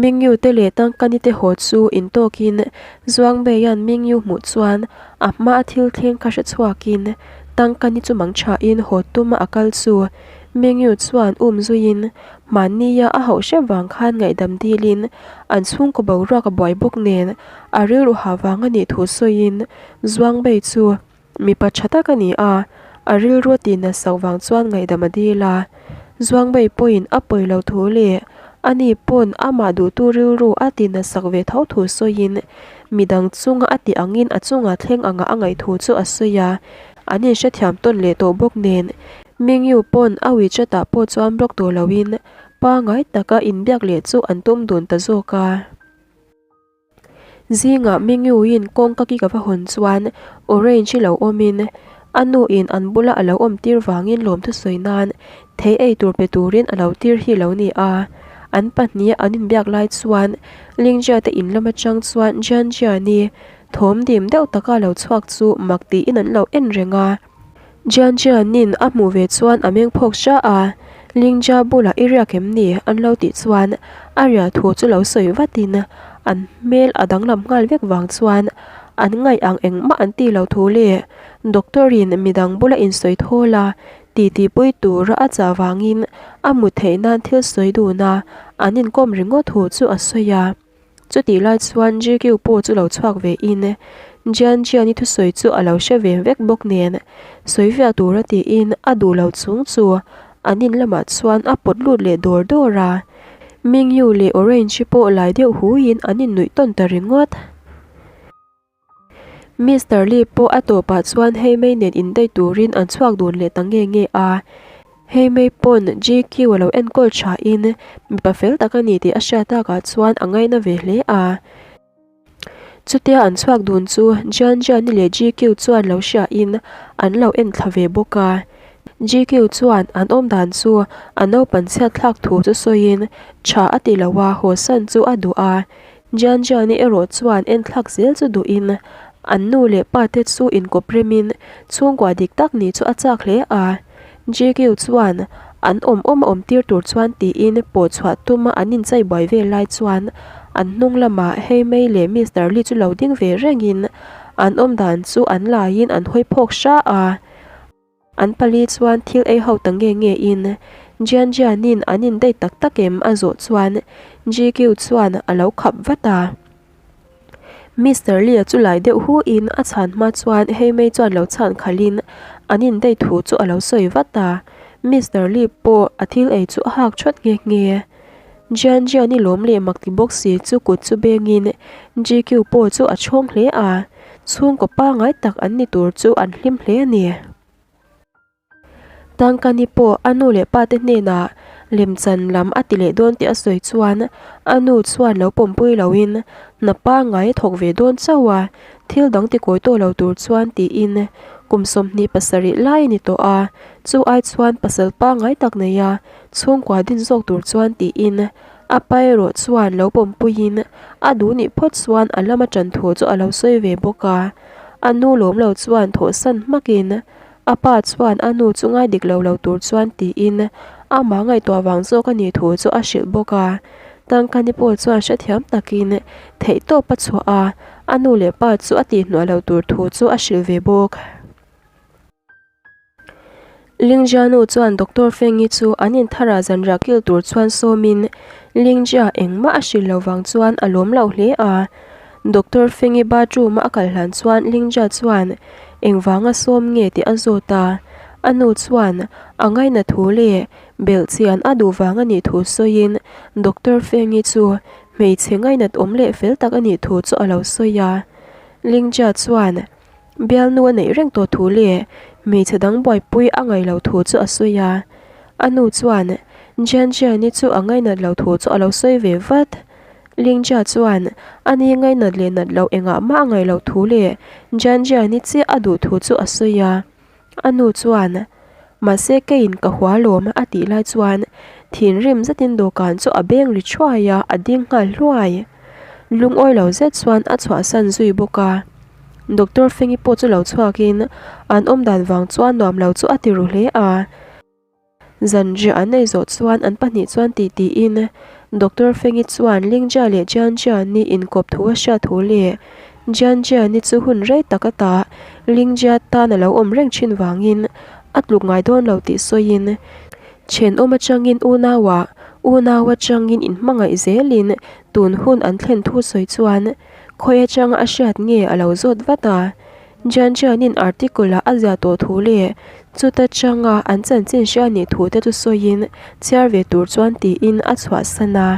Mingyu te leh Tangkani te haw chu intawkin Zuangbeia'n Mingyu hmuh chuan a hma a thil thleng kha hre chhuakin Tangkani chu mang thain haw tuma a kal chu Mingyu chuan um zuiin Mahnia a hauh hrep vang khan ngaihdam dilin an chhungkaw boruak a buai bawk nen a rilru hah vang a nih thu sawiin Zuangbei chu mipa tha tak a ni a, a rilru a tih nat sauh vang chuan ngaihdam a dil a. Zuangbei pawhin a pawi lo thu leh ani pawn amah duhtu rilru a tih nat sak ve tho thu sawiin midang chunga a tih angin a chungah thleng angah a ngaih thu chu a sawi a. An inhrethiam tawn leh tawh bawk nen Mingyu pawn a WeChat ah pawh chuan block tawh loin pangai taka inbiak leh chu an tum dun ta zawk a. Zingah Mingyu-in kawngka ki ka va hawn chuan Orange-i lo awmin a nu-in an bula a lo awm tir vangin lawmthu sawi nan thei ei tur pe turin a lo tir hi lo ni a. An pahnih an inbiak lai chuan Lingjia te in lam atang chuan Jianjian-i thawm dim deuh taka lo chhuak chu mak tiin an lo en reng a. Jian Jianin a hmuh ve chuan a meng phawk hra a, Lingjia bulah i riak em ni? an lo tih chuan a riah thu chu lo sawi vatin an hmel a danglam nghal vek vang chuan an ngaih ang engmah an ti lo thu leh doctor in midang bula insawi thawl a titi pui tura a chah vangin a mut theih nan thil sawi dun a an inkawm ringawt thu chu a sawi a. Chutih lai chuan GQ pawh chu lo chhuak ve in Jian Jian-i thusawi chu a lo hre ve vek bawk nen sawi viah tura tiin a duh lo chung chu an in lamah chuan a pawt lut leh dawr dawr a. Mingyu leh Orange-i pawh lai deuh huiin an innuih tawn ta ringawt. Mister Lee pawh a tawpah chuan Heimei nen indaih turin an chhuak dun leh ta nge nge a. Heimei pawn GQ a lo enkawl thain mipa fel tak a ni tih a hriat takah chuan a ngaina ve hle a. Chutia an chhuak dun chu Jian Jiani leh GQ chuan lo hriain an lo en thla ve bawk a. GQ chuan an awm dan chu a naupan chhiat thlak thu chu sawiin tha a ti lo a, haw san chu a duh a. Jian Jian-i erawh chuan enthlak zel chu duhin an nu leh pa te chu inkawp remin chhungkua dik tak nih chu a chak hle a. GQ chuan an awm awm a awm tir tur chuan tiin pawh chhuah tuma an inchei buai vel lai chuan an hnung lamah Heimei leh Mister Lee chu lo ding ve rengin an awm dan chu an laiin an hawi phawk hra a. An pali chuan thil ei ho ta nge nge in Jian Jianin an indei tak tak em a zawh chuan GQ chuan a lo khap vat a. Mister Lee-a chu lai deuh hu in a chhan hma chuan Heimei chuan lo chhan khalh in an indei thu chu a lo sawi vat a. Mister Lee pawh a thil ei chu a hak thawt nghe nghe. Jian Jian-i lawm leh mak ti bawk si chu kut chu beng in GQ pawh chu a chhawng hle a. Chhungkaw pangngai tak an ni tur chu an hlim hle a ni. Tangkani pawh a nu leh pa te hnenah lemchan lam a ti leh dawn tih a sawi chuan a nu chuan lo pawmpui loin hna pangngai a thawk ve dawn chauh a, thil dang ti kawi tawh lo tur chuan tiin kum 27 lai a ni tawh a, chu ai chuan pasal pangngai tak nei a chhungkua din zawk tur chuan tiin A pa erawh chuan lo pawmpuiin a duh nih phawt chuan a lama ṭan thu chu a lo sawi ve bawk a. A nu lawm lo chuan thawhsan hmakin a pa chuan a nu chu ngai dik lo lo tur chuan tiin amah ngaihtuah vang zawk a nih thu chu a hrilh bawk a. Tangkani pawh chuan hrethiam takin theihtawp a chhuah a, a nu leh pa chu a tihhnuah lo tur thu chu a hrilh ve bawk. Lingjianu chuan Doctor Fengi chu an intharah zanriah kil tur chuan sawmin Lingjia engmah a hrilh lo vang chuan a lawm lo hle a. Doctor Fengi bathroom a a kal hlan chuan Lingjia chuan engvanga sawm nge tih a zawt a. A nu chuan a ngaina thu leh belhchian a duh vang a nih thu sawiin Doctor Fengi chu hmeichhe ngainat awm leh fel tak a nih thu chu a lo sawi a. Lingjia chuan Bialnu a neih reng tawh thu leh hmeichhe dang buaipui a ngaih loh thu chu a sawi a. A nu chuan Jian Jian-i chu a ngainat loh thu chu a lo sawi ve vat. Ling Jia chuan a ni ngainat leh nat loh engah mah a ngaih loh thu leh Jian Jian-i chiah a duh thu chu a sawi a. A nu chuan, Mahse keiin ka hua lawm a tih lai chuan thinrim zetin dawhkan chu a beng ri thuai a, a ding nghal hluai. Lungawi lo zet chuan a chhuahsan zui bawk a. Doctor Fengi pawh chu lo chhuakin an awmdan vang chuan nuam lo chu a ti ru hle a. Zanriah an nei zawh chuan an pahnih chuan ti tiin Doctor Fengi chuan Lingjia leh Jianjiani inkawp thu a hriat thu leh Jianjiani chu hun rei tak ata Lingjia tan a lo awm reng thin vangin a tluk ngai dawn lo tih sawiin thenawm atangin unauah unau atangin inhmangaih zelin tun hun an thlen thu sawi chuan khawi atanga a hriat nge a lo zawt vat a. Jian Jianin article-ah a ziah tawh thu leh chuta changa an chanchin hria nih thu te chu sawiin chhiar ve tur chuan tiin a chhuahsan a.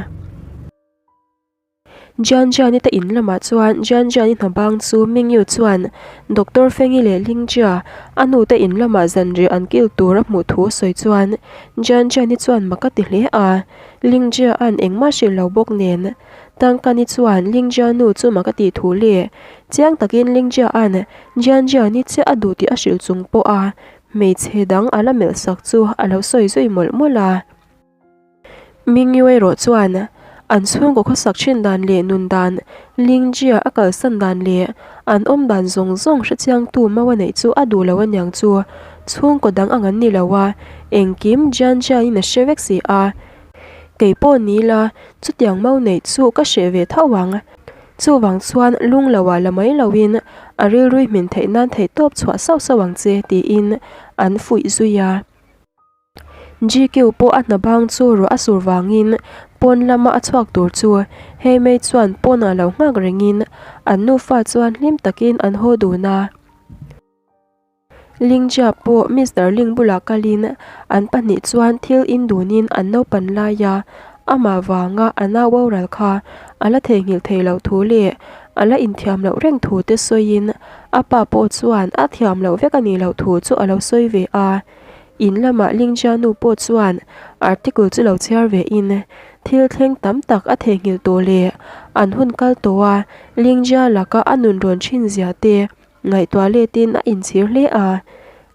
Jian Jiani te in lamah chuan Jian Jiani hna bang chu Mingyu chuan Doctor Fengi leh Ling Jia a nu te in lamah zanriah an kil tur a hmuh thu sawi chuan Jian Jiani chuan mak a ti hle a, Ling Jia an engmah hrilh lo bawk nen Tangkani chuan Ling Jia nu chu mak a tih thu leh Chiang takin Lingjia'n Jianjiani chiah a duh tih a hrilh chung pawha hmeichhe dang a la melh sak chu a lo sawi zui mawlh mawlh a. Mingyu erawh chuan an chhungkaw khawsak thin dan leh nun dan, Lingjia a kalsan dan leh an awm dan zawng zawng hrechiangtu mau a neih chu a duh lo aniang chu chhungkaw dang ang an ni lo a, engkim Jianjiain a hre vek si a. Kei pawh ni la, chutiang mau neih chu ka hreh ve tho ang. Chuvang chuan lung lo ah la mai loin a rilrui hmin theih nan theihtawp chhuah sauh sauh ang che tiin an fuih zui a. GQ pawh a hna bang chu ruah a sur vangin pawn lama a chhuak tur chu Heimei chuan pawnah lo nghak rengin an nufa chuan hlim takin an haw dun a. Lingjia pawh Mister Ling bulah kalin an pahnih chuan thil in dunin an naupan lai a, amah vanga a nau boral kha a la theihnghilh thei loh thu leh a la inthiam loh reng thu te sawiin a pa pawh chuan a thiam loh vek a nih loh thu chu a lo sawi ve a. In lamah Lingjia nu pawh chuan article chu lo chhiar ve in thil thleng tam tak a theihnghilh tawh leh an hun kal tawh a Lingjia laka a nun rawn thin zia te Ngaihtuah letin a inchhir hle a.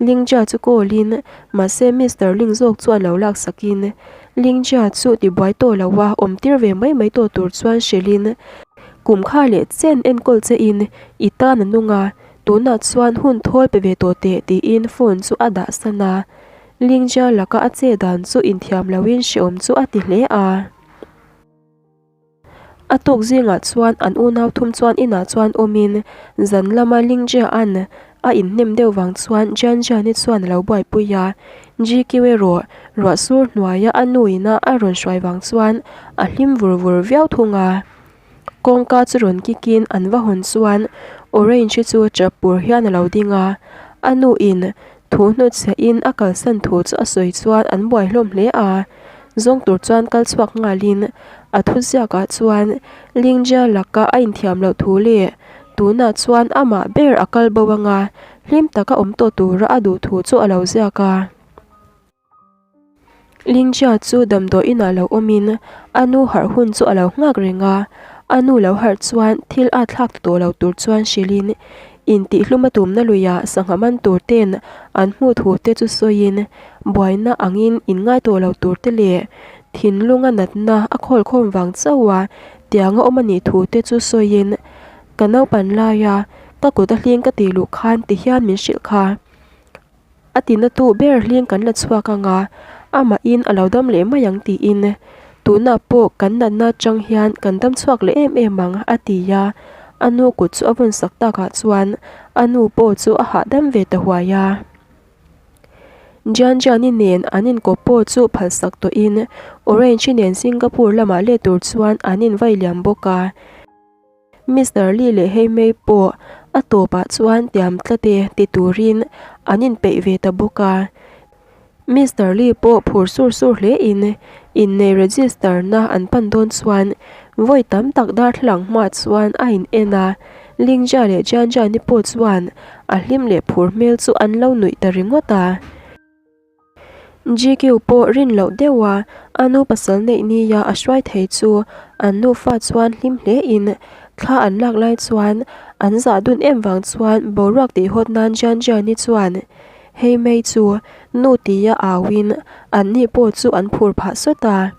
Lingjia chu call in mahse Mister Ling zawk chuan lo lak sak in Lingjia chu tibuai tawh lo a awm tir ve mai mai tawh tur chuan hrilh in kum kha leh chen enkawl che in i tan a nung a tunah chuan hun thawl pe ve tawh teh tiin phone chu a dah san a Lingjia laka a che dan chu inthiam lo in hreawm chu a ti hle a. A tuk zingah chuan an unau thum chuan inah chuan awmin zan lama Lingjia'n a inhnem deuh vang chuan Jianjiani chuan a lo buaipui a, GQ erawh ruah sur hnuaia a nu ina a rawn hruai vang chuan a hlim vur vur viau thung a. Kawngka chu rawn kikin an va hawn chuan Orange hi chu chap pur hian a lo ding a, a nu in Thu hnutchhiahin a kalsan thu chu a sawi chuan an buai hlawm hle a, zawng tur chuan kal chhuak nghalin a thuziakah chuan Lingjia laka a inthiam loh thu leh tunah chuan amah ber a kal bo anga hlim taka awm tawh tura a duh thu chu a lo ziak a. Lingjia chu damdawi inah lo awmin a nu harh hun chu a lo nghak reng a, a nu lo harh chuan thil a thlak ta tawh lo tur chuan hrilhin intihhlum a tumna luiah sangha man tur ten an hmuh thu te chu sawiin buaina angin inngai tawh lo tur te leh thinlunga natna a khawlkhawm vang chauh a tianga awm a nih thu te chu sawiin ka naupan laia ka kut a hling ka tih luh khan tihian min hrilh kha. A tina tu ber hling kan la chhuak ang a, amahin a lo dam leh mai ang tiin tunah pawh kan natna atang hian kan dam chhuak leh em em ang a ti a, a nu kut chu a vawn sak takah chuan a nu pawh chu a hahdam ve ta huai a. Jianjiani nen an inkawp pawh chu phalsak tawhin Orange-i nen Singapore lamah let tur chuan an invai liam bawk a. Mister Lee leh Hei Mei pawh a tawpah chuan tiam tlat e ti turin an inpeih ve ta bawk a. Mister Lee pawh phur sur sur hle in innei register na an pan dawn chuan vawi tam tak darthlalang hmaah chuan a in en a, Lingjia leh Jianjiani pawh chuan a hlim leh phur hmel chu an lo nuih ta ringawt a. GQ pawh rin loh deuh a, a nu pasal neih nia a hruai thei chu an nufa chuan hlim hle in thla an lak lai chuan an zah dun em vang chuan boruak tih hawt nan Jianjiani chuan Hei mai chu nu tia au in an ni pawh chu an phur phah sawt a.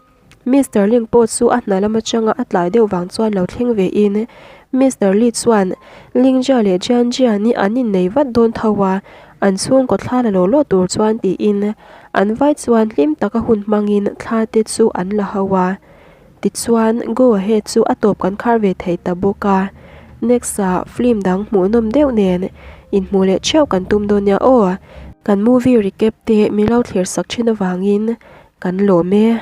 Mister Ling pawh chu a hna lam atanga a tlai deuh vang chuan lo thleng ve in Mister Li chuan Lingjia leh Jianjia ni an innei vat dawn tho a, an chhungkaw thla la law law tur chuan tiin an vai chuan hlim taka hun hmangin thla te chu an la ho a. Tichuan go ahead chu a tawp kan khar ve thei ta bawk a. Next ah film dang hmuhnawm deuh nen inhmuh leh theuh kan tum dawn nia aw. Kan movie recap te min lo thlir sak thin avangin Kan lawm e.